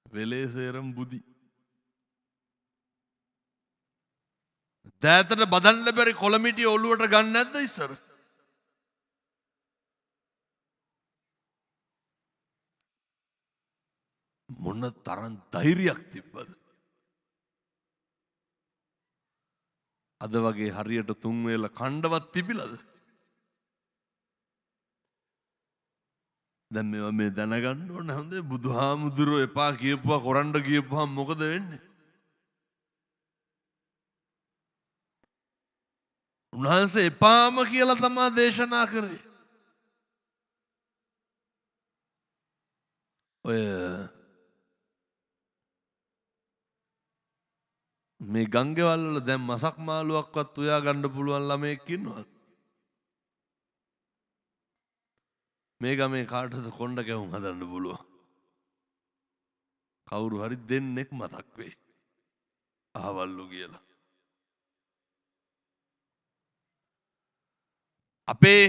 වෙලේ සේරම බුදි. දෑතට බදන්න බැරි කොළ මිටි ඔළුවට ගන්න නැද්ද ඉස්සර? මොන තරම් ධෛර්යයක් තිබ්බද? අද වගේ හරියට තුන් වේල කණ්ඩවත් තිබිලද? දැන් මේවා මේ දැනගන්න ඕනේ හොඳේ. බුදුහාමුදුරුවෝ එපා කියපුවා කරන්න කියපුවාම මොකද වෙන්නේ? උන්වහන්සේ එපාම කියලා තමා දේශනා කරේ. ඔය මේ ගංගෙවල් වල දැන් මසක් මාළුවක්වත් උයා ගන්න පුළුවන් ළමයෙක් ඉන්නවද? මේ ගමේ කාටද කොණ්ඩ කැවුම් හදන්න පුළුවන්? කවුරු හරි දෙන්නෙක් මතක් වෙයි. අහවල්ලු කියලා. අපේ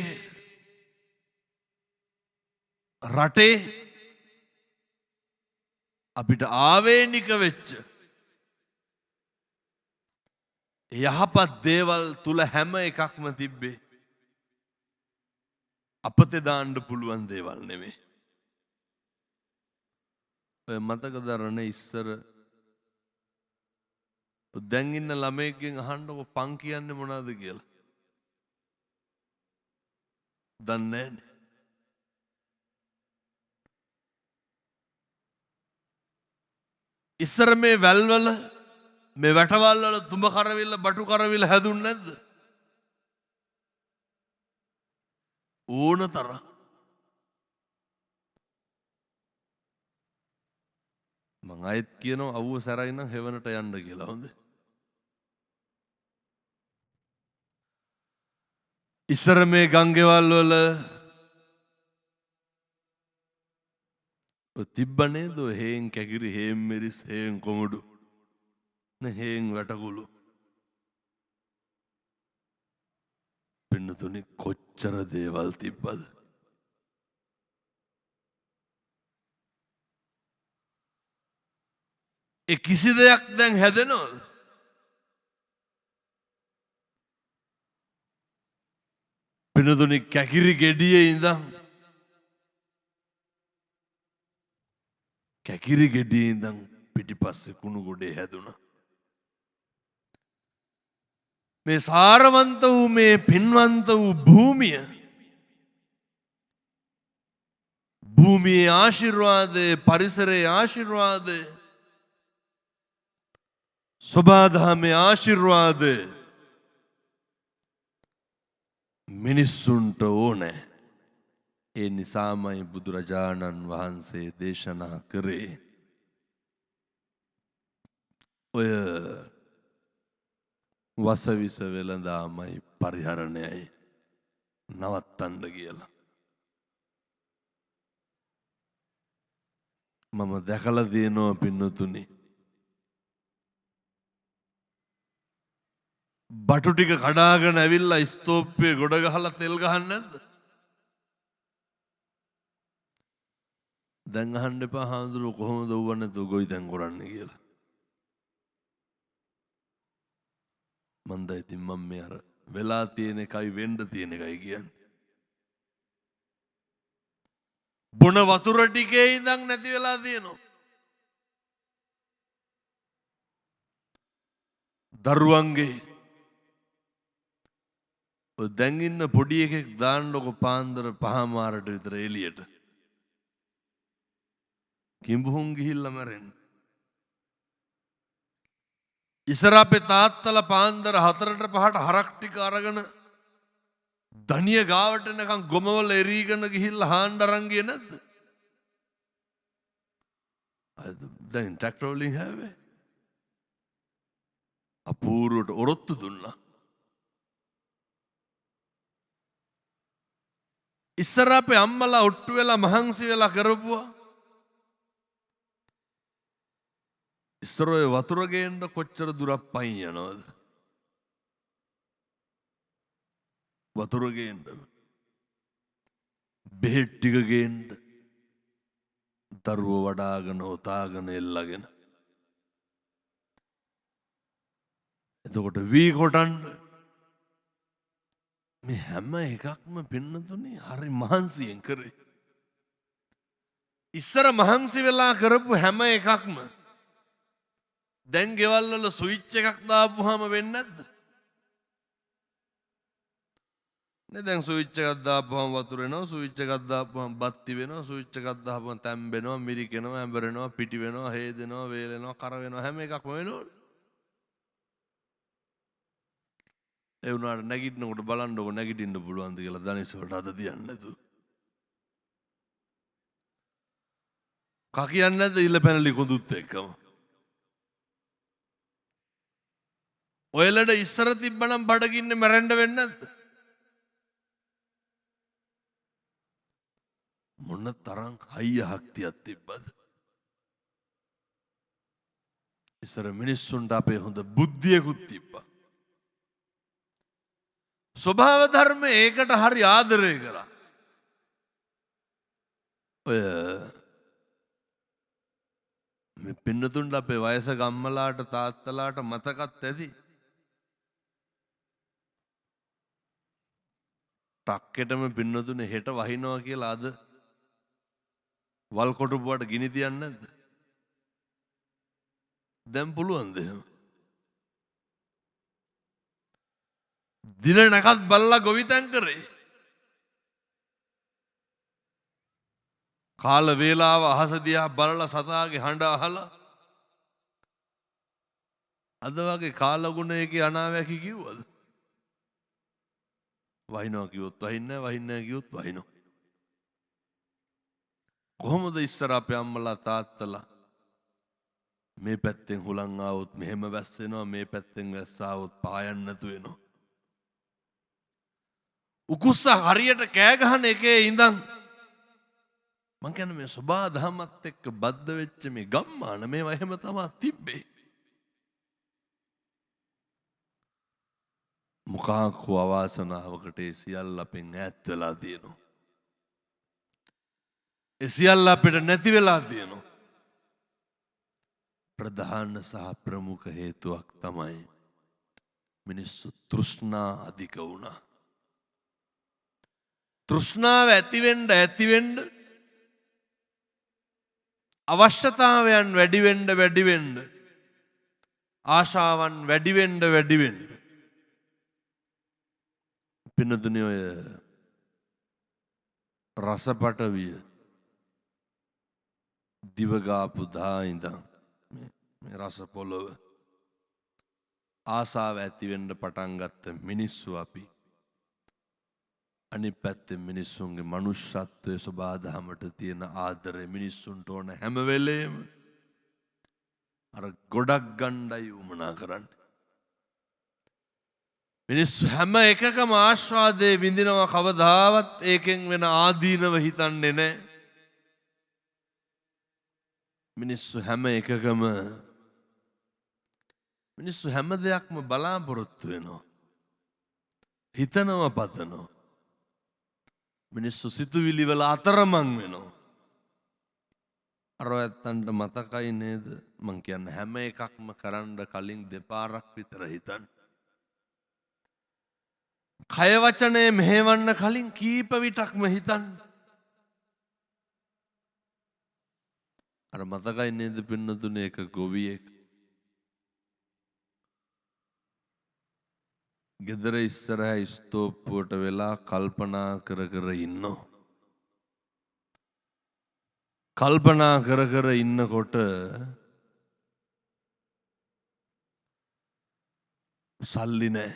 රටේ අපිට ආවේනික වෙච්ච යහපත් දේවල් තුල හැම එකක්ම තිබ්බේ අපතේ දාන්න පුළුවන් දේවල් නෙමෙයි. ඔය මතක දරන ඉස්සර දැන් ඉන්න ළමයෙක්ගෙන් අහන්නකො පං කියන්නේ මොනවද කියලා. දන්නේ නෑනේ. ඉස්සර මේ වැල්වල මේ වැටවල් වල තුඹ කරවිල්ල බටු කරවිල්ල හැදුන්නේ නැද්ද? ඕන තරම්. මං ආයෙත් කියනවා අවුව සැරයි නම් හෙවණට යන්න කියලා. හොඳේ. ඉස්සර මේ ගංගෙවල් වල ඔය තිබ්බ නේද ඔය හේන් කැකිරි, හේන් මිරිස්, හේන් කොමුඩු නේ, හේන් වැටකුළු. පින්නතුනි කොච්චර දේවල් තිබ්බද? ඒ කිසි දෙයක් දැන් හැදෙනවද? පින්නතුනි කැකිරි ගෙඩියේ ඉඳන් කැකිරි ගෙඩියේ ඉඳන් පිටිපස්සේ කුණු ගොඩේ හැදුනා. මේ සාරවන්ත වූ මේ පින්වන්ත වූ භූමිය, භූමියේ ආශිර්වාදය, පරිසරයේ ආශිර්වාදය, සොබාදහමේ ආශිර්වාදය මිනිස්සුන්ට ඕනෑ. ඒ නිසාමයි බුදුරජාණන් වහන්සේ දේශනා කරේ ඔය වසවිස වෙළඳාමයි පරිහරණයයි නවත්තන්න කියලා. මම දැකලා තියෙනවා පින්නතුනි, බටු ටික කඩාගෙන ඇවිල්ලා ස්තෝප්පේ ගොඩ ගහලා තෙල් ගහන්නේ නැද්ද? දැන් අහන්න එපා හාමුදුරුවෝ කොහොමද ඌව නැතුව ගොවිතැන් කරන්නේ කියලා. මන්ද ඉතින් මම මේ අර වෙලා තියෙන එකයි වෙන්න තියෙන එකයි කියන්නේ. බොන වතුර ටිකේ ඉඳන් නැති වෙලා තියෙනවා. දරුවන්ගේ ඔය දැන් ඉන්න පොඩි එකෙක් දාන්නකො පාන්දර පහමාරට විතර එළියට. කිඹුහුන් ගිහිල්ලා මැරෙන්න. ඉස්සර අපේ තාත්තලා පාන්දර 4ට 5ට හරක් ටික අරගෙන දනිය ගාවට එනකන් ගොමවල එරීගෙන ගිහිල්ලා හාන්න අරන් ගියේ නැද්ද? අද දැන් ට්‍රැක්ටර් වලින් හැවේ. අපූර්වට ඔරොත්තු දුන්නා. ඉස්සර අපේ අම්මලා ඔට්ටු වෙලා මහන්සි වෙලා කරපුවා. ඉස්සර ඔය වතුර ගේන්න කොච්චර දුරක් පයින් යනවද? වතුර ගේන්න, බෙහෙත් ටික ගේන්න, දරුවෝ වඩාගෙන ඔතාගෙන එල්ලගෙන. එතකොට වී කොටන්න මේ හැම එකක්ම පින්නතුනේ හරි මහන්සියෙන් කරේ. ඉස්සර මහන්සි වෙලා කරපු හැම එකක්ම දැන් ගෙවල් වල ස්විච් එකක් දාපුවාම වෙන්නේ නැද්ද? නේ දැන් ස්විච් එකක් දාපුවාම වතුර එනවා, ස්විච් එකක් දාපුවාම බත්ති වෙනවා, ස්විච් එකක් දාපුවාම තැම්බෙනවා, මිරිකෙනවා, ඇඹරෙනවා, පිටි වෙනවා, හේදෙනවා, වේලෙනවා, කර වෙනවා, හැම එකක්ම වෙනවනේ. ඒ වුණාට නැගිටිනකොට බලන්නකො නැගිටින්න පුළුවන්ද කියලා දනිස් වලට අත තියන්න නැතුව. කා කියන්නේ නැද්ද ඉල්ල පැනලි කොඳුත් එක්කම? ඔය ලෙඩ ඉස්සර තිබ්බනම් බඩගින්නේ මැරෙන්න වෙන්නේ නැද්ද? මොන තරම් හයිය ශක්තියක් තිබ්බද? ඉස්සර මිනිස්සුන්ට අපේ හොඳ බුද්ධියකුත් තිබ්බා. ස්වභාව ධර්ම ඒකට හරි ආදරය කරා. ඔය මේ පින්නතුන්ට අපේ වයස ගම්මලාට තාත්තලාට මතකත් ඇති. ටක්කෙටම පින්නතුනේ හෙට වහිනවා කියලා අද වල් කොටුපුවට ගිනි තියන්නේ නැද්ද? දැන් පුළුවන්ද එහෙම? දින නැකත් බල්ලා ගොවිතැන් කරේ. කාල වේලාව අහස දිහා බලලා සතාගේ හඬ අහලා අද වගේ කාලගුණයකේ අනාවැකි කිව්වද? වහිනවා කිව්වොත් වහින්නේ නැහැ, වහින්නේ නැහැ කිව්වොත් වහිනවා. කොහොමද ඉස්සර අපේ අම්මලා තාත්තලා මේ පැත්තෙන් හුලං ආවොත් මෙහෙම වැස්ස වෙනවා, මේ පැත්තෙන් වැස්ස ආවොත් පායන්න නැතු වෙනවා. උකුස්ස හරියට කෑ ගහන එකේ ඉඳන් මං කියන්නේ මේ සබා දහමත් එක්ක බද්ධ වෙච්ච මේ ගම්මාන මේවා එහෙම තමා තිබ්බේ. මොකක් හෝ අවාසනාවකට ඒ සියල්ල අපෙන් ඈත් වෙලා තියෙනවා. ඒ සියල්ල අපිට නැති වෙලා තියෙනවා. ප්‍රධාන සහ ප්‍රමුඛ හේතුවක් තමයි මිනිස්සු තෘෂ්ණා අධික වුණා. තෘෂ්ණාව ඇතිවෙන්න ඇතිවෙන්න අවශ්‍යතාවයන් වැඩි වෙන්න වැඩි වෙන්න ආශාවන් වැඩි වෙන්න වැඩි වෙන්න පින්නතුනේ ඔය රසපටවිය දිවගාපු දා ඉඳන් මේ රස පොළොව ආසාව ඇති වෙන්න පටන් ගත්ත මිනිස්සු අපි අනිත් පැත්තෙන් මිනිස්සුන්ගේ මනුෂ්‍යත්වයේ සබාදහමට තියෙන ආදරය මිනිස්සුන්ට ඕන හැම වෙලේම අර ගොඩක් ගණ්ඩයි උමනා කරන්නේ. මිනිස්සු හැම එකකම ආස්වාදයේ විඳිනවා, කවදාවත් ඒකෙන් වෙන ආදීනව හිතන්නේ නැහැ. මිනිස්සු හැම එකකම මිනිස්සු හැම දෙයක්ම බලාපොරොත්තු වෙනවා, හිතනවා, පතනවා. මිනිස්සු සිතුවිලි වල අතරමං වෙනවා. අර ඇත්තන්ට මතකයි නේද මං කියන්නේ හැම එකක්ම කරන්න කලින් දෙපාරක් විතර හිතන්න. කය වචනය මෙහෙවන්න කලින් කීප විටක්ම හිතන්න. අර මතකයි නේද පින්නතුනේ එක ගොවියෙක් ගෙදර ඉස්සරහ ස්තෝප්පුවට වෙලා කල්පනා කර කර ඉන්නවා. කල්පනා කර කර ඉන්නකොට සල්ලි නෑ.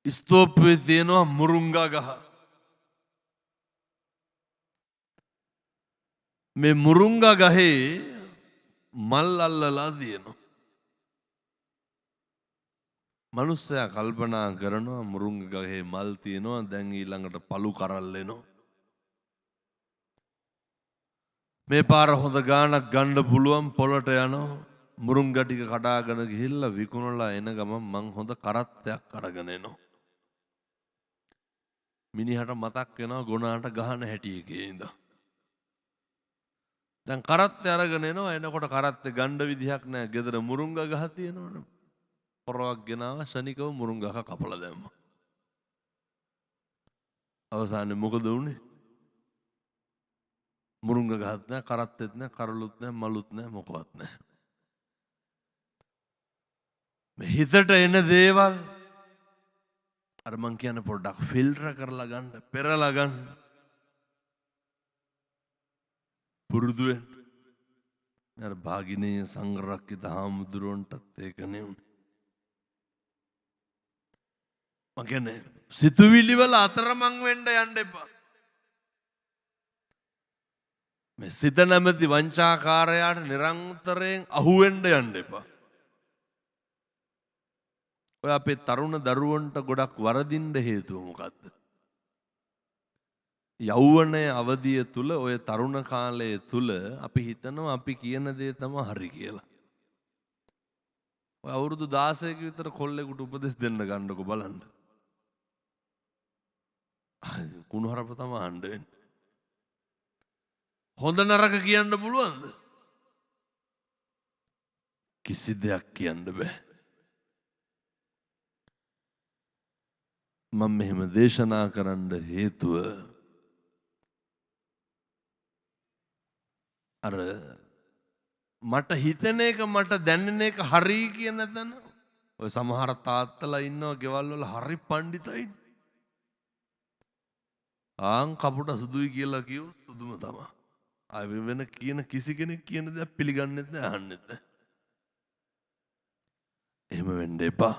ස්තෝප්පුවේ තියෙනවා මුරුංගා ගහ. මේ මුරුංගා ගහේ මල් අල්ලලා තියෙනවා. මනුස්සයා කල්පනා කරනවා මුරුංග ගහේ මල් තියෙනවා, දැන් ඊළඟට පළු කරල් එනවා. මේ පාර හොඳ ගාණක් ගන්න පුළුවන්, පොළට යනවා, මුරුංග ටික කඩාගෙන ගිහිල්ලා විකුණලා එන ගමන් මං හොඳ කරත්තයක් අරගෙන එනවා. මිනිහට මතක් වෙනවා ගොනාට ගහන හැටි එකේ ඉඳන්. දැන් කරත්තේ අරගෙන එනවා, එනකොට කරත්තේ ගන්න විදිහක් නෑ, ගෙදර මුරුංග ගහ තියෙනවනේ. පොරවක් ගෙනාව, ෂණිකව මුරුංග ගහ කපලා දැම්මා. අවසානයේ මොකද වුනේ? මුරුංග ගහත් නෑ, කරත්තෙත් නෑ, කරලුත් නෑ, මලුත් නෑ, මොකවත් නෑ. මේ හිතට එන දේවල් අර මං කියන්නේ පොඩ්ඩක් ෆිල්ටර් කරලා ගන්න, පෙරලා ගන්න. පුරුදු වෙන්න. අර භාගිනීය සංඝරක්කිත හාමුදුරුවන්ටත් ඒක නෙවුනේ. මං කියන්නේ සිතුවිලි වල අතරමං වෙන්න යන්න එපා. මේ සිත නැමැති වංචාකාරයාට නිරන්තරයෙන් අහුවෙන්න යන්න එපා. ඔය අපේ තරුණ දරුවන්ට ගොඩක් වරදින්න හේතුව මොකද්ද? යෞවනය අවදිය තුල ඔය තරුණ කාලය තුල අපි හිතනවා අපි කියන දේ තමයි හරි කියලා. ඔය අවුරුදු 16ක විතර කොල්ලෙකුට උපදෙස් දෙන්න ගන්නකො බලන්න. කුණුහරුප තමයි අහන්න වෙන්නේ. හොඳ නරක කියන්න පුළුවන්ද? කිසි දෙයක් කියන්න බෑ. මම මෙහෙම දේශනා කරන්න හේතුව අර මට හිතෙන එක මට දැනෙන එක හරි කියන තැන ඔය සමහර තාත්තලා ඉන්නවා ගෙවල් වල හරි පණ්ඩිතයින්. ආන් කපුට සුදුයි කියලා කිව්වොත් සුදුම තමයි. ආයෙ වෙන කියන කිසි කෙනෙක් කියන දෙයක් පිළිගන්නෙත් නෑ, අහන්නෙත් නෑ. එහෙම වෙන්න එපා.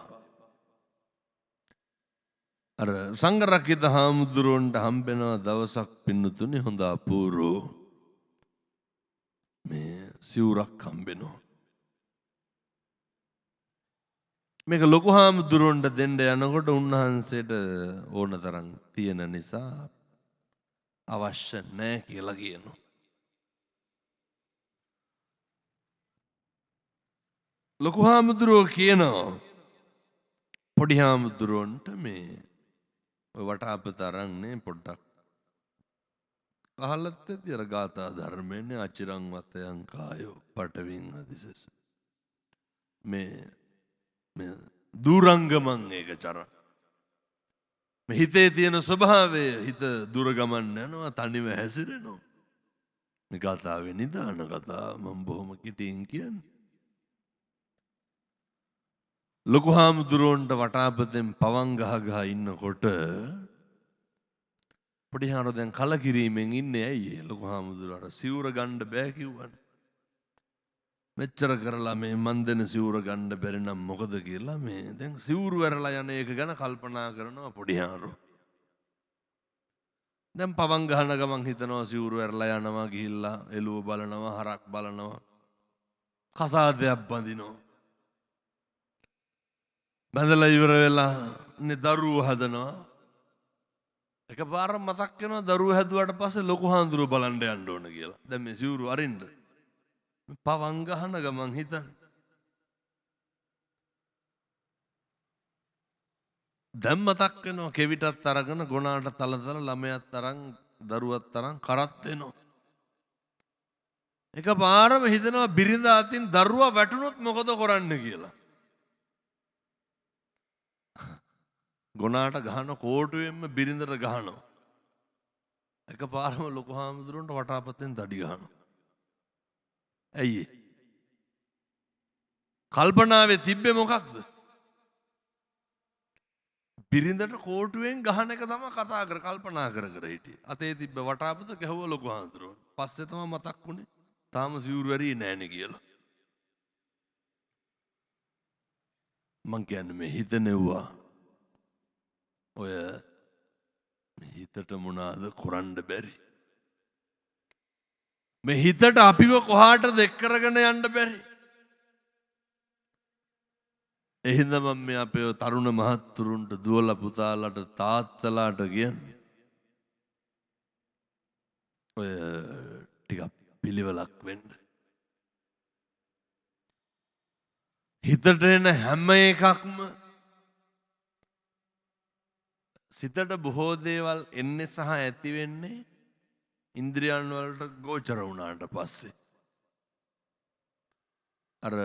අර සංඝරක්කිත හාමුදුරුවන්ට හම්බෙනවා දවසක් පින්නතුනේ හොඳ අපූර්ව මේ සිවුරක් හම්බෙනවා. මේක ලොකු හාමුදුරුවන්ට දෙන්න යනකොට උන්වහන්සේට ඕන තරම් තියෙන නිසා අවශ්‍ය නැහැ කියලා කියනවා. ලොකු හාමුදුරුවෝ කියනවා පොඩි හාමුදුරුවන්ට මේ ඔය වටාපත අරන් නේ පොඩ්ඩක් අහලත් ඇති අර ගාථා ධර්මයනේ අචිරං වතයං කායෝ පටවින් අදිසස මේ මේ දුරංගමං ඒක චර මේ හිතේ තියෙන ස්වභාවය හිත දුර ගමන් යනවා තනිව හැසිරෙනවා. මේ ගාථාවේ නිදාන කතාව මම බොහොම කෙටියෙන් කියන්නේ. ලොකු හාමුදුරුවන්ට වටාපතෙන් පවන් ගහ ගහ ඉන්නකොට පොඩි හාමුදුරුවෝ දැන් කලකිරීමෙන් ඉන්නේ ඇයි ඒ ලොකු හාමුදුරුවෝ අර සිවුර ගන්න බෑ කිව්වනේ. මෙච්චර කරලා මේ මන් දෙන සිවුර ගන්න බැරි නම් මොකද කියලා මේ දැන් සිවුරු ඇරලා යන එක ගැන කල්පනා කරනවා පොඩි හාමුදුරුවෝ. දැන් පවන් ගහන ගමන් හිතනවා සිවුරු ඇරලා යනවා ගිහිල්ලා එළුව බලනවා හරක් බලනවා කසාදයක් බඳිනවා. බඳලා ඉවර වෙලා නේ දරුවෝ හදනවා. එකපාරම මතක් වෙනවා දරුවෝ හැදුවාට පස්සේ ලොකු හාමුදුරුවෝ බලන්න යන්න ඕන කියලා. දැන් මේ සිවුරු අරින්න. පවන් ගහන ගමන් හිතන්න. දැන් මතක් වෙනවා කෙවිතත් අරගෙන ගොනාට තලතල ළමයාත් අරන් දරුවත් අරන් කරත් එනවා. එකපාරම හිතනවා බිරිඳ අතින් දරුවා වැටුනොත් මොකද කරන්න කියලා. ගොනාට ගහන කෝටුවෙන්ම බිරිඳට ගහනවා. එකපාරම ලොකු හාමුදුරුවන්ට වටාපතෙන් දඩි ගහනවා. ඇයි ඒ? කල්පනාවේ තිබ්බේ මොකක්ද? බිරිඳට කෝටුවෙන් ගහන එක තමයි කතා කර කල්පනා කර කර හිටියේ. අතේ තිබ්බ වටාපත ගැහුවා ලොකු හාමුදුරුවන්ට. පස්සේ තමයි මතක් වුණේ තාම සිවුරු ඇරියේ නෑනේ කියලා. මං කියන්නේ මේ හිත නෙව්වා. ඔය හිතට මොනාද කරන්න බැරි. මේ හිතට අපිව කොහාටද එක් කරගෙන යන්න බැරි. ඒ හින්දා මම මේ අපේ තරුණ මහත්තුරුන්ට දුවලා පුතාලාට තාත්තලාට කියන්නේ ඔය ටිකක් පිළිවෙලක් වෙන්න. හිතට එන හැම එකක්ම සිතට බොහෝ දේවල් එන්නේ සහ ඇති වෙන්නේ ඉන්ද්‍රියන් වලට ගෝචර වුණාට පස්සේ. අර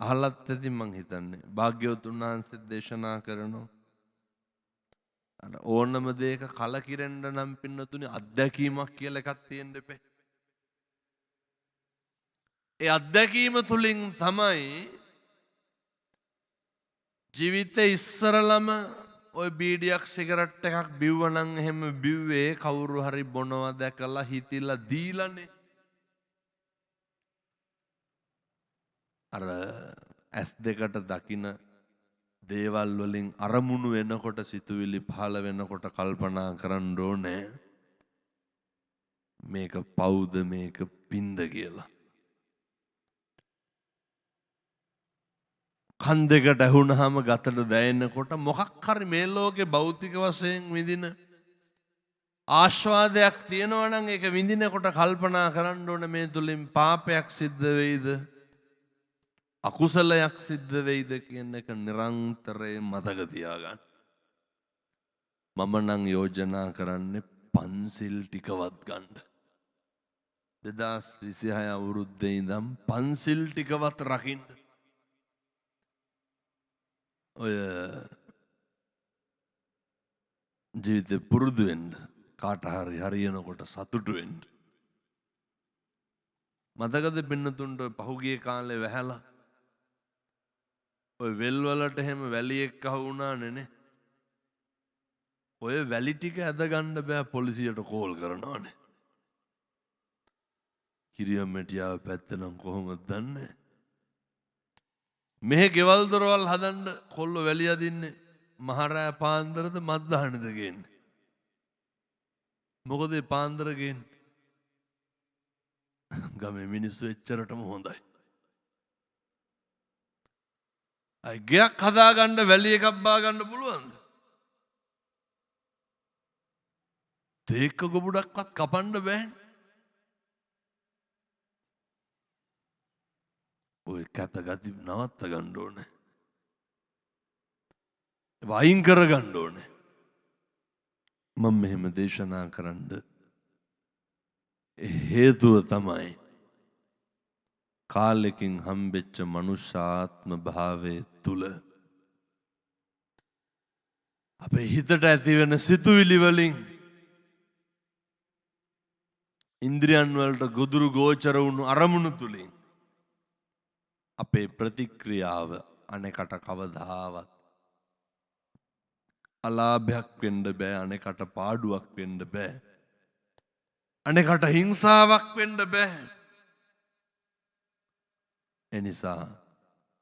අහලත් ඇති මං හිතන්නේ භාග්‍යවතුන් වහන්සේ දේශනා කරනවා අර ඕනම දෙයක කලකිරෙන්න නම් පින්නතුනි අත්දැකීමක් කියලා එකක් තියෙන්න එපේ. ඒ අත්දැකීම තුලින් තමයි ජීවිතේ ඉස්සරලම ඔය බීඩියක් සිගරට් එකක් බිව්වනම් එහෙම බිව්වේ කවුරු හරි බොනවා දැකලා හිතිලා දීලානේ. අර ඇස් දෙකට දකින දේවල් වලින් අරමුණු වෙනකොට සිතුවිලි පහළ වෙනකොට කල්පනා කරන්න ඕනේ මේක පවුද මේක පින්ද කියලා. කන් දෙකට ඇහුනහම ගතට දැනෙනකොට මොකක් හරි මේ ලෝකේ භෞතික වශයෙන් විඳින ආස්වාදයක් තියෙනවා නම් ඒක විඳිනකොට කල්පනා කරන්න ඕනේ මේ තුලින් පාපයක් සිද්ධ වෙයිද අකුසලයක් සිද්ධ වෙයිද කියන එක නිරන්තරයෙන් මතක තියාගන්න. මම නම් යෝජනා කරන්නේ පන්සිල් ටිකවත් ගන්න. 2026 අවුරුද්දේ ඉඳන් පන්සිල් ටිකවත් රකින්න. ඔය ජීවිතේ පුරුදු වෙන්න, කාට හරි හරියනකොට සතුටු වෙන්න. මතකද පින්නතුන්ට ඔය පහුගිය කාලේ වැහැලා ඔය වෙල් වලට එහෙම වැලි එක්ක අහු වුණානේ නේ. ඔය වැලි ටික ඇද ගන්න බෑ පොලිසියට කෝල් කරනවානේ. කිරියම්මැටියාව පැත්ත නම් කොහොමද දන්නේ? මෙහෙ ගෙවල් දොරවල් හදන්න කොල්ලෝ වැලි අදින්නේ මහරෑ පාන්දරද මත්දහනද ගේන්නේ? මොකද ඒ පාන්දර ගේන්නේ? ගමේ මිනිස්සු එච්චරටම හොඳයි. අය ගෙයක් හදාගන්න වැලි එකක් බා ගන්න පුළුවන්ද? තේක්ක ගොබුඩක්වත් කපන්න බෑනේ. ඔය කැත ගති නවත්ත ගන්න ඕනේ. ඒවා අයින් කර ගන්න ඕනේ. මම මෙහෙම දේශනා කරන්න හේතුව තමයි කාලෙකින් හම්බෙච්ච මනුෂ්‍යාත්ම භාවයේ තුල අපේ හිතට ඇති වෙන සිතුවිලි වලින් ඉන්ද්‍රියන් වලට ගොදුරු ගෝචර වුණු අරමුණු තුලින් අපේ ප්‍රතික්‍රියාව අනෙකට කවදාවත් අලාභයක් වෙන්න බෑ, අනෙකට පාඩුවක් වෙන්න බෑ, අනෙකට හිංසාවක් වෙන්න බෑ. එනිසා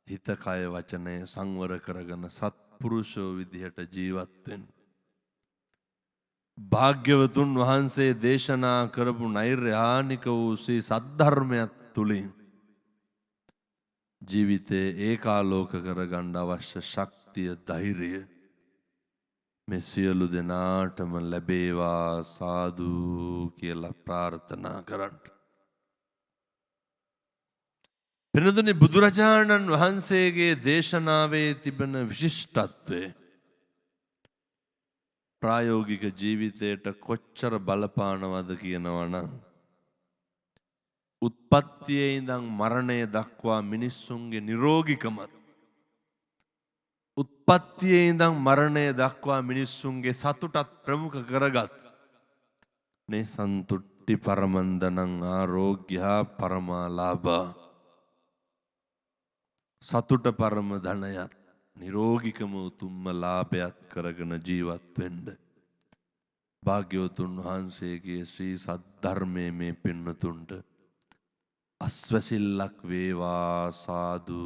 හිත කය වචනය සංවර කරගෙන සත්පුරුෂෝ විදිහට ජීවත් වෙන්න. භාග්‍යවතුන් වහන්සේ දේශනා කරපු නෛර්යානික වූ ශ්‍රී සද්ධර්මයක් තුලින් ජීවිතේ ඒකාලෝක කරගන්න අවශ්‍ය ශක්තිය ධෛර්යය මේ සියලු දෙනාටම ලැබේවා සාදු කියලා ප්‍රාර්ථනා කරන්න. පින්වතුනි, බුදුරජාණන් වහන්සේගේ දේශනාවේ තිබෙන විශිෂ්ටත්වය ප්‍රායෝගික ජීවිතයට කොච්චර බලපානවද කියනවා නම් උත්පත්තියේ ඉඳන් මරණය දක්වා මිනිස්සුන්ගේ නිරෝගීකමත්, උත්පත්තියේ ඉඳන් මරණය දක්වා මිනිස්සුන්ගේ සතුටත් ප්‍රමුඛ කරගත් නේ සන්තුට්ටි පරමන්දනං ආරෝග්‍යා පරමාලාභා. සතුට පරම ධනයත් නිරෝගිකම උතුම්ම ලාභයත් කරගෙන ජීවත් වෙන්න භාග්‍යවතුන් වහන්සේගේ ශ්‍රී සද්ධර්මයේ මේ පින්නතුන්ට අස්වැසිල්ලක් වේවා සාදු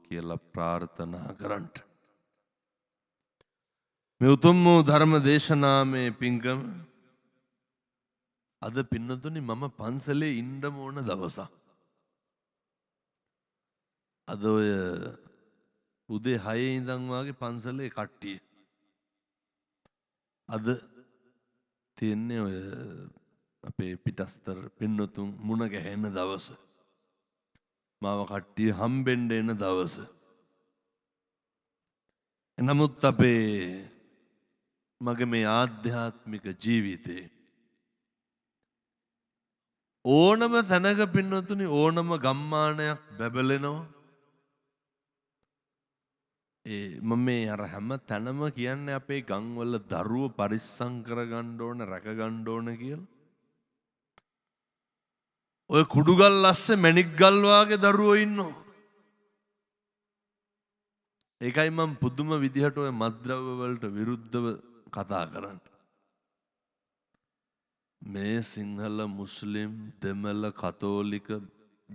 කියලා ප්‍රාර්ථනා කරන්ට. මේ උතුම් වූ ධර්ම දේශනාමේ පින්කම අද පින්නතුනි මම පන්සලේ ඉන්න ඕන දවසක්. අද ඔය උදේ 6 ඉඳන් වාගේ පන්සලේ කට්ටිය. අද තියෙන්නේ ඔය අපේ පිටස්තර පින්නතුන් මුණ ගැහෙන දවස. මාව කට්ටිය හම්බෙන්න එන දවස. නමුත් අපේ මගේ මේ ආධ්‍යාත්මික ජීවිතේ ඕනම තැනක පින්වතුනි ඕනම ගම්මානයක් බැබලෙනවා. ඒ මම මේ අර හැම තැනම කියන්නේ අපේ ගම්වල දරුවෝ පරිස්සම් කරගන්න ඕන, රැකගන්න ඕන කියලා. ඔය කුඩුගල් අස්සේ මැණික් ගල් වාගේ දරුවෝ ඉන්නවා. ඒකයි මම පුදුම විදිහට ඔය මත්ද්‍රව්‍ය වලට විරුද්ධව කතා කරන්නේ. මේ සිංහල මුස්ලිම් දෙමළ කතෝලික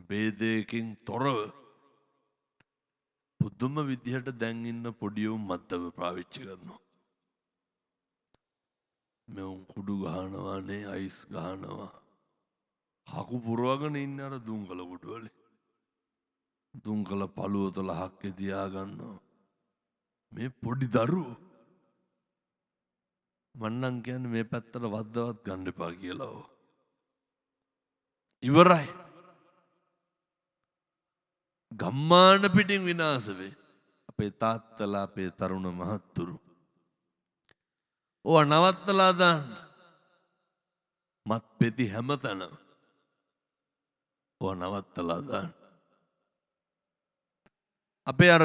භේදයකින් තොරව පුදුම විදිහට දැන් ඉන්න පොඩි උන් මත්ද්‍රව්‍ය පාවිච්චි කරනවා. මෙවුන් කුඩු ගහනවා නේ, අයිස් ගහනවා. හකු පුරවගෙන ඉන්න අර දුම්කල කුඩු වලින්. දුම්කල පළුව තුල හක්කේ තියා ගන්නවා. මේ පොඩි දරුවෝ මං නම් කියන්නේ මේ පැත්තට වද්දවත් ගන්න එපා කියලා. ඔව්. ඉවරයි. ගම්මාන පිටින් විනාශ වේ. අපේ තාත්තලා අපේ තරුණ මහත්තුරු. ඕවා නවත්තලා දාන්න. මත් පෙති හැමතැනම. ඕවා නවත්තලා දාන්න. අපේ අර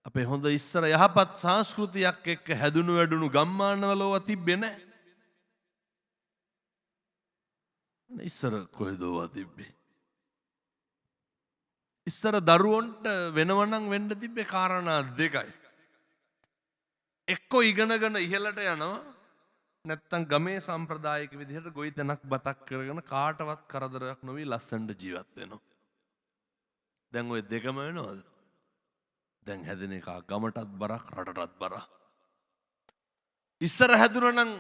අපේ හොඳ ඉස්සර යහපත් සංස්කෘතියක් එක්ක හැදුණු වැඩුණු ගම්මානවල ඕවා තිබ්බේ නෑ. ඉස්සර කොහෙද ඕවා තිබ්බේ? ඉස්සර දරුවන්ට වෙනවනම් වෙන්න තිබ්බේ කාරණා දෙකයි. එක්කෝ ඉගෙනගෙන ඉහළට යනවා, නැත්තම් ගමේ සම්ප්‍රදායික විදිහට ගොවිතැනක් බතක් කරගෙන කාටවත් කරදරයක් නොවි ලස්සනට ජීවත් වෙනවා. දැන් ඔය දෙකම වෙනවද? දැන් හැදෙන එක ගමටත් බරක් රටටත් බරක්. ඉස්සර හැදුනා නම්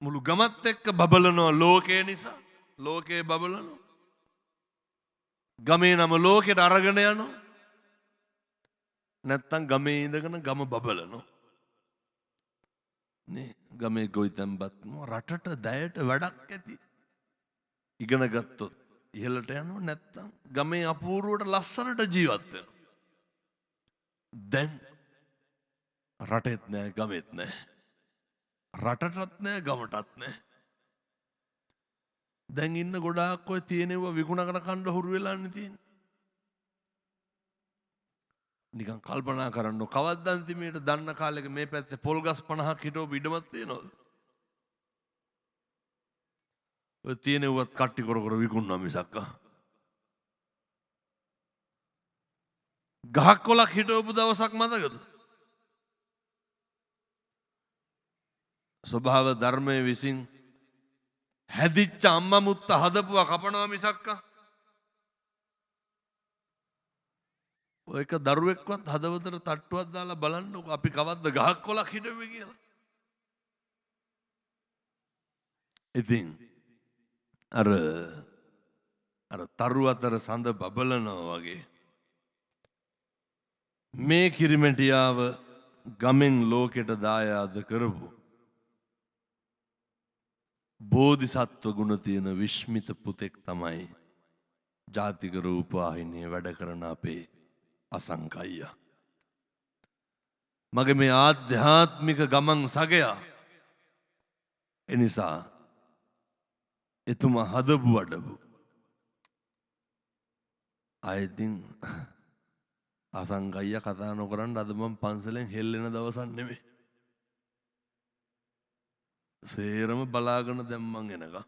මුළු ගමත් එක්ක බබලනවා ලෝකේ නිසා. ලෝකේ බබලනවා. ගමේ නම ලෝකෙට අරගෙන යනවා. නැත්තම් ගමේ ඉඳගෙන ගම බබලනවා. නේ ගමේ ගොවිතැන්පත් රටට දැයට වැඩක් ඇති. ඉගෙන ගත්තොත් ඉහළට යනවා, නැත්තම් ගමේ අපූර්වට ලස්සනට ජීවත් වෙනවා. දැන් රටෙත් නෑ ගමෙත් නෑ. රටටත් නෑ ගමටත් නෑ. දැන් ඉන්න ගොඩාක් ඔය තියෙනවා විකුණගෙන කන්න හුරු වෙලානේ තියෙන්නේ. නිකන් කල්පනා කරන්න කවද්ද අන්තිමේට දන්න කාලෙක මේ පැත්තේ පොල් ගස් 50ක් හිටවපු ඉඩමක් තියෙනවද? ඔය තියෙනවත් කට්ටි කර කර විකුණනවා මිසක්ක. ගහක් කොලක් හිටවපු දවසක් මතකද? ස්වභාව ධර්මයේ විසින් හැදිච්ච අම්මා මුත්තා හදපුවා කපනවා මිසක්ක. ඔය එක දරුවෙක්වත් හදවතට තට්ටුවක් දාලා බලන්නකෝ අපි කවද්ද ගහක් කොලක් හිටුවේ කියලා. ඉතින් අර අර තරු අතර සඳ බබලනවා වගේ මේ කිරිමැටියාව ගමෙන් ලෝකෙට දායාද කරපු බෝධිසත්ව ගුණ තියෙන විශ්මිත පුතෙක් තමයි ජාතික රූපවාහිනියේ වැඩ කරන අපේ අසංක අයියා. මගේ මේ ආධ්‍යාත්මික ගමන් සගයා. එනිසා එතුමා හදපු වඩපු ආයෙත් අසංක අයියා කතා නොකරන්න අද මං පන්සලෙන් හෙල්ලෙන දවසක් නෙමෙයි. සේරම බලාගෙන දැන් මං එනකම්.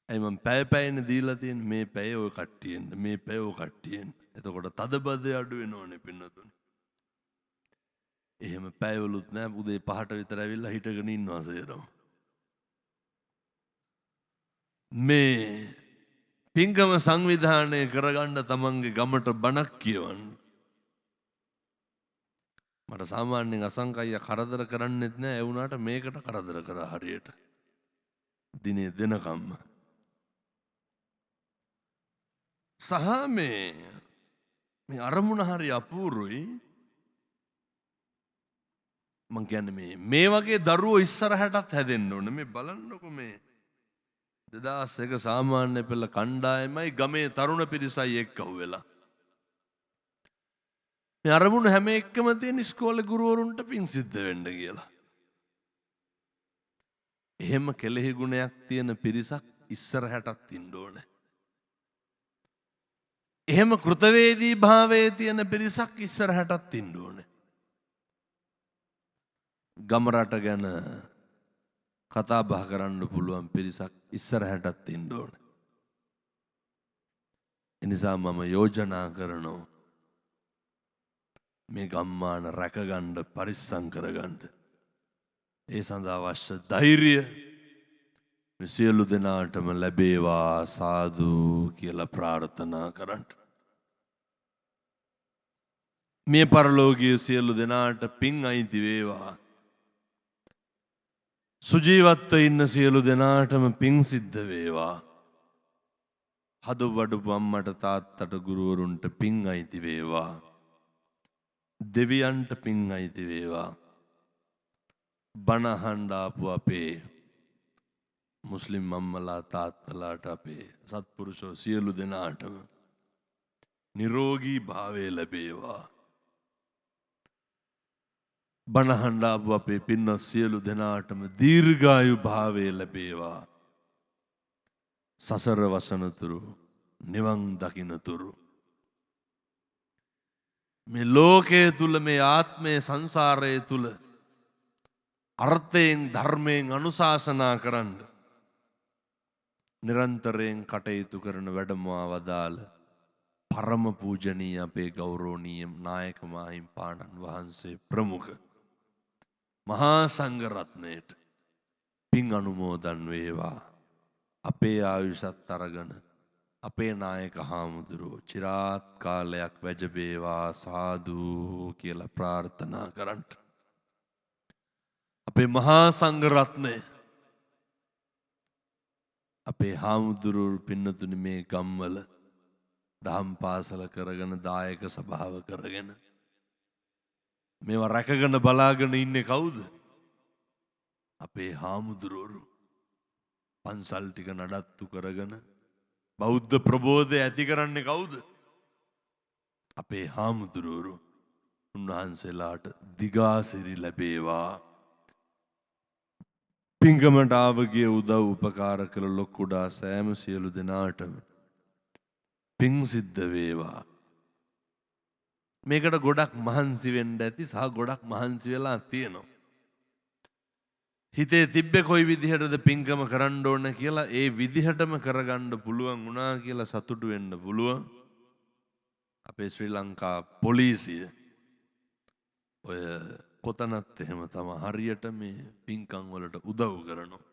ඇයි මං පැය පැයනේ දීලා තියෙන්නේ, මේ පැය ඔය කට්ටියෙන්න, මේ පැය ඔය කට්ටියෙන්න. එතකොට තදබදේ අඩු වෙනවනේ පින්නතුනි. එහෙම පැයවලුත් නෑ, උදේ 5ට විතර ඇවිල්ලා හිටගෙන ඉන්නවා සේරම. මේ පින්කම සංවිධානය කරගන්න තමන්ගේ ගමට බණක් කියවන්න. මට සාමාන්‍යයෙන් අසංක අයියා කරදර කරන්නෙත් නෑ, ඒ වුණාට මේකට කරදර කරා හරියට. දිනේ දෙනකම්ම. සහ මේ මේ අරමුණ හරි අපූර්වයි. මං කියන්නේ මේ වගේ දරුවෝ ඉස්සරහටත් හැදෙන්න ඕනේ. මේ බලන්නකො මේ 2001 සාමාන්‍ය පෙළ කණ්ඩායමයි ගමේ තරුණ පිරිසයි එක්ක වෙලා. මේ අරමුණ හැම එකම තියෙන ඉස්කෝලේ ගුරුවරුන්ට පිං සිද්ධ වෙන්න කියලා. එහෙම කෙලෙහි ගුණයක් තියෙන පිරිසක් ඉස්සරහටත් ඉන්න ඕනේ. එහෙම කෘතවේදී භාවයේ තියෙන පිරිසක් ඉස්සරහටත් ඉන්න ඕනේ. ගම රට ගැන කතා බහ කරන්න පුළුවන් පිරිසක් ඉස්සරහටත් ඉන්න ඕනේ. එනිසා මම යෝජනා කරනවා මේ ගම්මාන රැකගන්න, පරිස්සම් කරගන්න. ඒ සඳහා අවශ්‍ය ධෛර්යය මේ සියලු දෙනාටම ලැබේවා සාදු කියලා ප්‍රාර්ථනා කරන්න. මේ පරලෝකීය සියලු දෙනාට පින් අයිති වේවා. සුජීවත්ව ඉන්න සියලු දෙනාටම පින් සිද්ධ වේවා. හදු වඩපු අම්මට තාත්තට ගුරුවරුන්ට පින් අයිති වේවා. දෙවියන්ට පින් අයිති වේවා. බණ අහන්න ආපු අපේ මුස්ලිම් අම්මලා තාත්තලාට අපේ සත්පුරුෂෝ සියලු දෙනාටම නිරෝගී භාවය ලැබේවා. බණ අහන්න ආපු අපේ පින්වත් සියලු දෙනාටම දීර්ඝායු භාවය ලැබේවා. සසර වසනතුරු නිවන් දකින්නතුරු මේ ලෝකයේ තුල, මේ ආත්මයේ සංසාරයේ තුල අර්ථයෙන් ධර්මයෙන් අනුශාසනා කරන්න නිරන්තරයෙන් කටයුතු කරන වැඩමවා වදාළ පරම පූජනීය අපේ ගෞරවනීය නායක මාහිම්පාණන් වහන්සේ ප්‍රමුඛ මහා සංඝරත්නයට පින් අනුමෝදන් වේවා. අපේ ආයුෂත් අරගෙන අපේ නායක හාමුදුරුවෝ චිරාත් කාලයක් වැජබේවා සාදු කියලා ප්‍රාර්ථනා කරන්ට. අපේ මහා සංඝරත්නය අපේ හාමුදුරුවෝ පින්නතුනි මේ ගම්වල දහම් පාසල කරගෙන දායක සභාව කරගෙන මේවා රැකගෙන බලාගෙන ඉන්නේ කවුද? අපේ හාමුදුරුවරු. පන්සල් ටික නඩත්තු කරගෙන බෞද්ධ ප්‍රබෝධය ඇති කරන්නේ කවුද? අපේ හාමුදුරුවරු. උන්වහන්සේලාට දිගාසිරි ලැබේවා. පින්කමට ආවගිය උදව් උපකාර කළ ලොක්කුඩා සෑම සියලු දෙනාටම පින් සිද්ධ වේවා. මේකට ගොඩක් මහන්සි වෙන්න ඇති සහ ගොඩක් මහන්සි වෙලා තියෙනවා. හිතේ තිබ්බේ කොයි විදිහටද පින්කම කරන්න ඕන කියලා ඒ විදිහටම කරගන්න පුළුවන් වුණා කියලා සතුටු වෙන්න පුළුවන්. අපේ ශ්‍රී ලංකා පොලිසිය ඔය කොතනත් එහෙම තමයි හරියට මේ පින්කම් වලට උදව් කරනවා.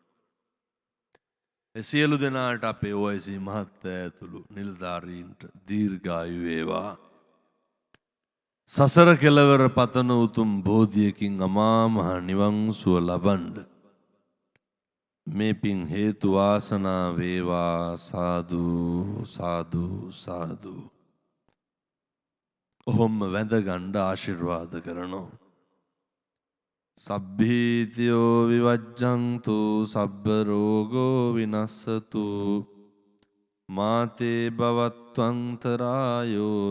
ඒ සියලු දෙනාට අපේ OIC මහත්තයා ඇතුළු නිලධාරීන්ට දීර්ඝායු වේවා. සසර කෙලවර පතන උතුම් බෝධියකින් අමා මහ නිවන් සුව ලබන්න මේ පින් හේතු වාසනා වේවා. සාදු සාදු සාදු. ඔහොම වැඳ ගන්න ආශිර්වාද කරනවා. සබ්බීතියෝ විවජ්ජන්තු සබ්බ රෝගෝ විනස්සතු මාතේ භවත්වන්තරායෝ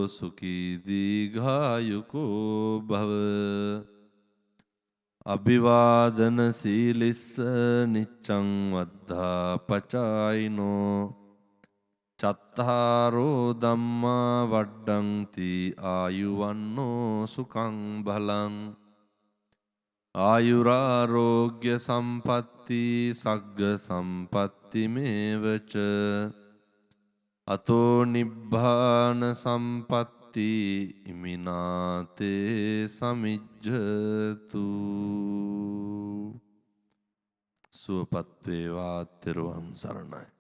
සුඛී දීඝායුකෝ භව. අභිවාදන සීලිස්ස නිච්ඡං වද්ධා පචායිනෝ චත්තාරෝ ධම්මා වඩ්ඩಂತಿ ආයුවන්නෝ සුඛං බලං. ආයුරාරෝග්‍ය සම්පatti සග්ග සම්පatti මේවච අතෝ නිබ්බාන සම්පatti ඉමිනාතේ සමිජ්ජතු. සුවපත් වේවා. තෙරුවන් සරණයි.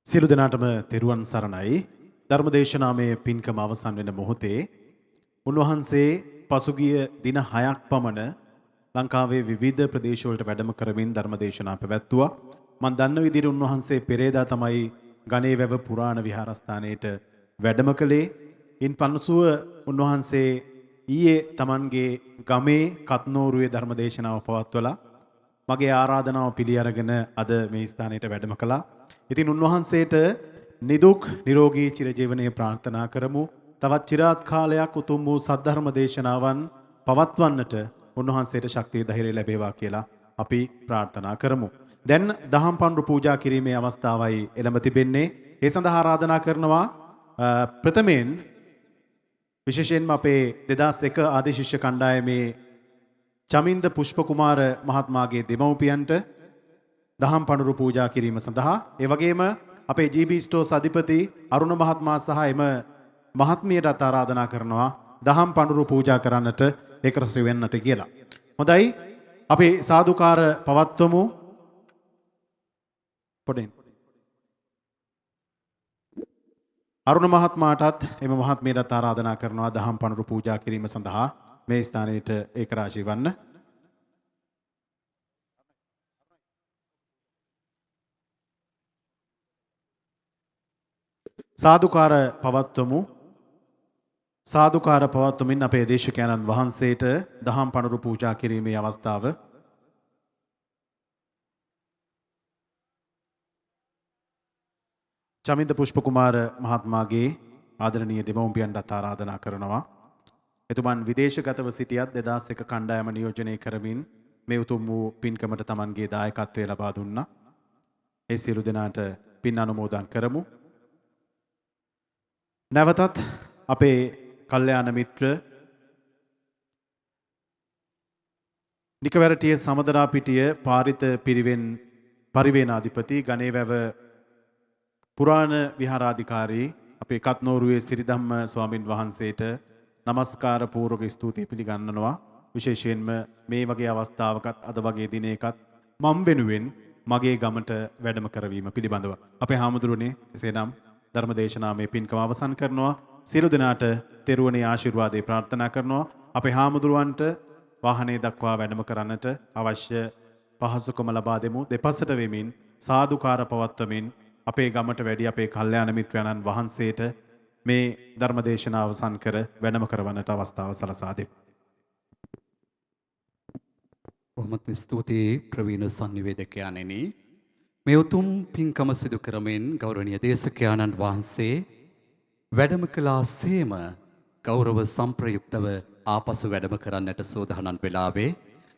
සියලු දෙනාටම තෙරුවන් සරණයි. ධර්මදේශනාමය පින්කම අවසන් වෙන මොහොතේ උන්වහන්සේ පසුගිය දින 6ක් පමණ ලංකාවේ විවිධ ප්‍රදේශවලට වැඩම කරමින් ධර්මදේශනා පැවැත්වුවා. මම දන්න විදිහට උන්වහන්සේ පෙරේදා තමයි ගණේවැව පුරාණ විහාරස්ථානයට වැඩම කළේ. ඉන් පසුව උන්වහන්සේ ඊයේ Tamanගේ ගමේ කත්නෝරුවේ ධර්මදේශනාව පවත්වලා මගේ ආරාධනාව පිළි අරගෙන අද මේ ස්ථානයට වැඩම කළා. ඉතින් උන්වහන්සේට නිදුක් නිරෝගී චිරජීවනයේ ප්‍රාර්ථනා කරමු. තවත් චිරාත් කාලයක් උතුම් වූ සද්ධර්ම දේශනාවන් පවත්වන්නට උන්වහන්සේට ශක්තිය ධෛර්යය ලැබේවා කියලා අපි ප්‍රාර්ථනා කරමු. දැන් දහම් පඬු පූජා කිරීමේ අවස්ථාවයි එළඹ තිබෙන්නේ. ඒ සඳහා ආරාධනා කරනවා ප්‍රථමයෙන් විශේෂයෙන්ම අපේ 2001 ආදි ශිෂ්‍ය කණ්ඩායමේ චමින්ද පුෂ්ප කුමාර මහත්මයාගේ දෙමව්පියන්ට දහම් පඬුරු පූජා කිරීම සඳහා, ඒ වගේම අපේ ජීබී ස්ටෝස් අධිපති අරුණ මහත්මයා සහ එම මහත්මියටත් ආරාධනා කරනවා දහම් පඬුරු පූජා කරන්නට එක් රැස් වෙන්නට කියලා. හොඳයි, අපි සාදුකාර පවත්වමු. පොඩෙන් අරුණ මහත්මයාටත් එම මහත්මියටත් ආරාධනා කරනවා දහම් පඬුරු පූජා කිරීම සඳහා මේ ස්ථානයට ඒකරාශී වන්න. සාදුකාර පවත්වමු. සාදුකාර පවත්වමින් අපේ දේශකයන්න් වහන්සේට දහම් පඬුරු පූජා කිරීමේ අවස්ථාව. චමින්ද පුෂ්ප කුමාර මහත්මයාගේ ආදරණීය දෙමව්පියන්ටත් ආරාධනා කරනවා. එතුමන් විදේශගතව සිටියත් 2001 කණ්ඩායම නියෝජනය කරමින් මේ උතුම් වූ පින්කමට තමන්ගේ දායකත්වය ලබා දුන්නා. ඒ සියලු දෙනාට පින් අනුමෝදන් කරමු. නැවතත් අපේ කල්යාණ මිත්‍ර නිකවැරටිය සමදරාපිටිය පාරිත පිරිවෙන් පරිවේනාධිපති ගණේවැව පුරාණ විහාරාධිකාරී අපේ කත්නෝරුවේ සිරිධම්ම ස්වාමින් වහන්සේට නමස්කාර පූර්වක ස්තුතිය පිළිගන්නවා. විශේෂයෙන්ම මේ වගේ අවස්ථාවකත් අද වගේ දිනයකත් මම් වෙනුවෙන් මගේ ගමට වැඩම කරවීම පිළිබඳව අපේ හාමුදුරුවනේ එසේනම් ධර්මදේශනාමය පින්කම අවසන් කරනවා. සියලු දෙනාට තෙරුවනේ ආශිර්වාදේ ප්‍රාර්ථනා කරනවා. අපේ හාමුදුරුවන්ට වාහනේ දක්වා වැඩම කරන්නට අවශ්‍ය පහසුකම ලබා දෙමු. දෙපසට වෙමින් සාදුකාර පවත්වමින් අපේ ගමට වැඩි අපේ කල්යාණ මිත්‍රයන්න් වහන්සේට මේ ධර්ම දේශනාව අවසන් කර වැඩම කරවන්නට අවස්ථාව සලසා දෙමු. බොහොමත්ම ස්තුතියි ප්‍රවීණ සංනිවේදකයාණෙනි. මේ උතුම් පින්කම සිදු කරමින් ගෞරවනීය දේශකයාණන් වහන්සේ වැඩම කළාසේම ගෞරව සම්ප්‍රයුක්තව ආපසු වැඩම කරන්නට සූදානම් වෙලාවේ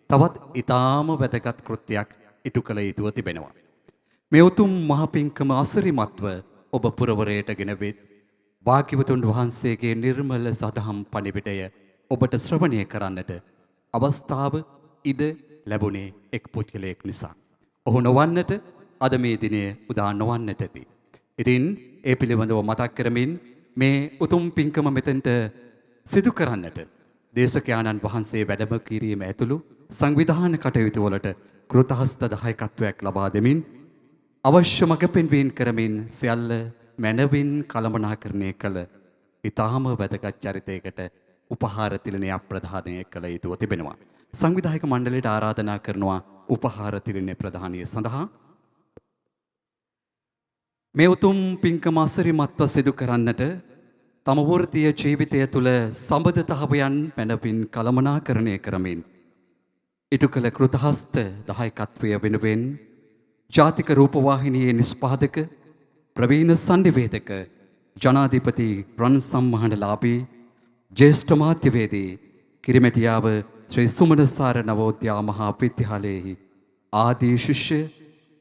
තවත් ඊටාම වැදගත් කෘත්‍යයක් ඉටු කළ යුතුව තිබෙනවා. මේ උතුම් මහ පින්කම අසිරිමත්ව ඔබ පුරවරයට ගෙන වෙත් භාග්‍යවතුන් වහන්සේගේ නිර්මල සදහම් පණිවිඩය ඔබට ශ්‍රවණය කරන්නට අවස්ථාව ඉඩ ලැබුණේ එක් පුද්ගලයෙක් නිසා. ඔහු නොවන්නට අද මේ දිනය උදා නොවන්නට ඇති. ඉතින් ඒ පිළිබඳව මතක් කරමින් මේ උතුම් පින්කම මෙතෙන්ට සිදු කරන්නට දේශකයාණන් වහන්සේ වැඩම කිරීම ඇතුළු සංවිධාන කටයුතු වලට කෘතහස්ත දායකත්වයක් ලබා දෙමින් අවශ්‍ය මඟ පෙන්වීම් කරමින් සියල්ල මැනවින් කළමනාකරණය කළ ඊටාම වැදගත් චරිතයකට උපහාර තිලනයක් ප්‍රදානය කළ යුතුව තිබෙනවා. සංවිධායක මණ්ඩලයට ආරාධනා කරනවා උපහාර තිලනය ප්‍රදානය සඳහා මේ උතුම් පින්කම අසිරිමත්ව සිදු කරන්නට තම වෘත්තීය ජීවිතය තුළ සම්බන්ධතාවයන් මැනවින් කළමනාකරණය කරමින් ඉටු කළ කෘතහස්ත දායකත්වය වෙනුවෙන් ජාතික රූපවාහිනියේ නිෂ්පාදක ප්‍රවීණ සංනිවේදක ජනාධිපති රන් සම්මානලාභී ජ්‍යෙෂ්ඨ මාධ්‍යවේදී කිරිමැටියාව ශ්‍රී සුමනසාර නවෝදයා මහා විද්‍යාලයේහි ආදී ශිෂ්‍ය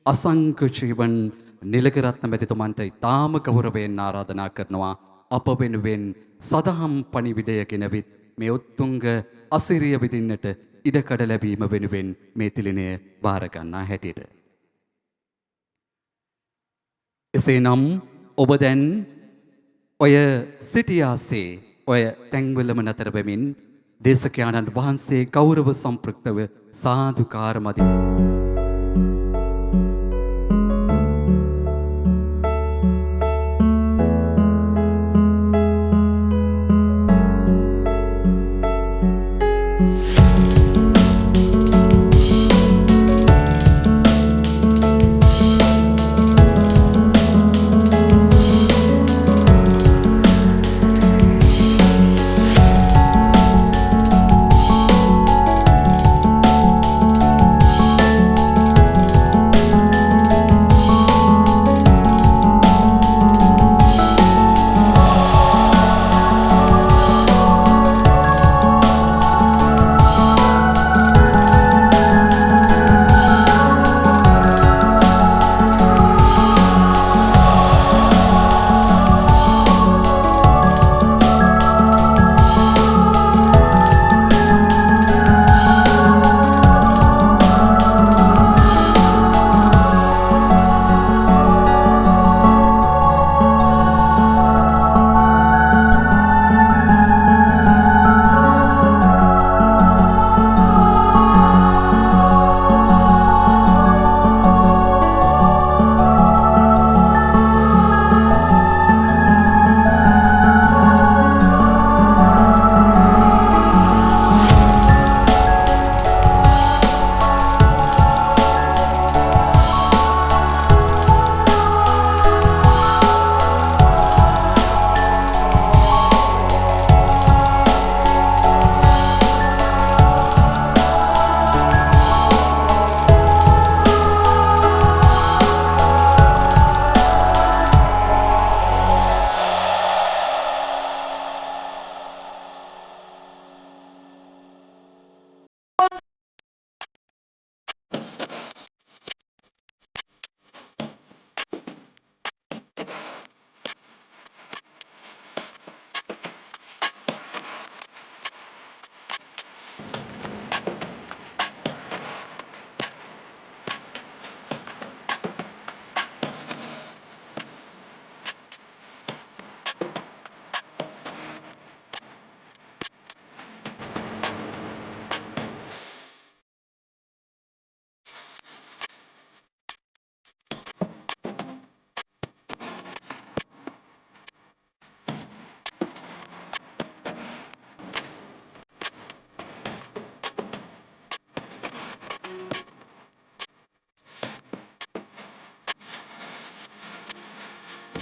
අසංක ජීවන් නිලකරත්න මැතිතුමන්ට ඉතාම ගෞරවයෙන් ආරාධනා කරනවා අප වෙනුවෙන් සදහම් පණිවිඩය ගෙනවිත් මේ උත්තුංග අසිරිය විඳින්නට ඉඩකඩ ලැබීම වෙනුවෙන් මේ තිලිනය භාර ගන්නා හැටියට. එසේනම් ඔබ දැන් ඔය සිටියාසේ ඔය තැන්වලම නතර වෙමින් දේශකයාණන් වහන්සේ ගෞරව සම්ප්‍රයුක්තව සාදුකාර මැදි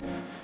you.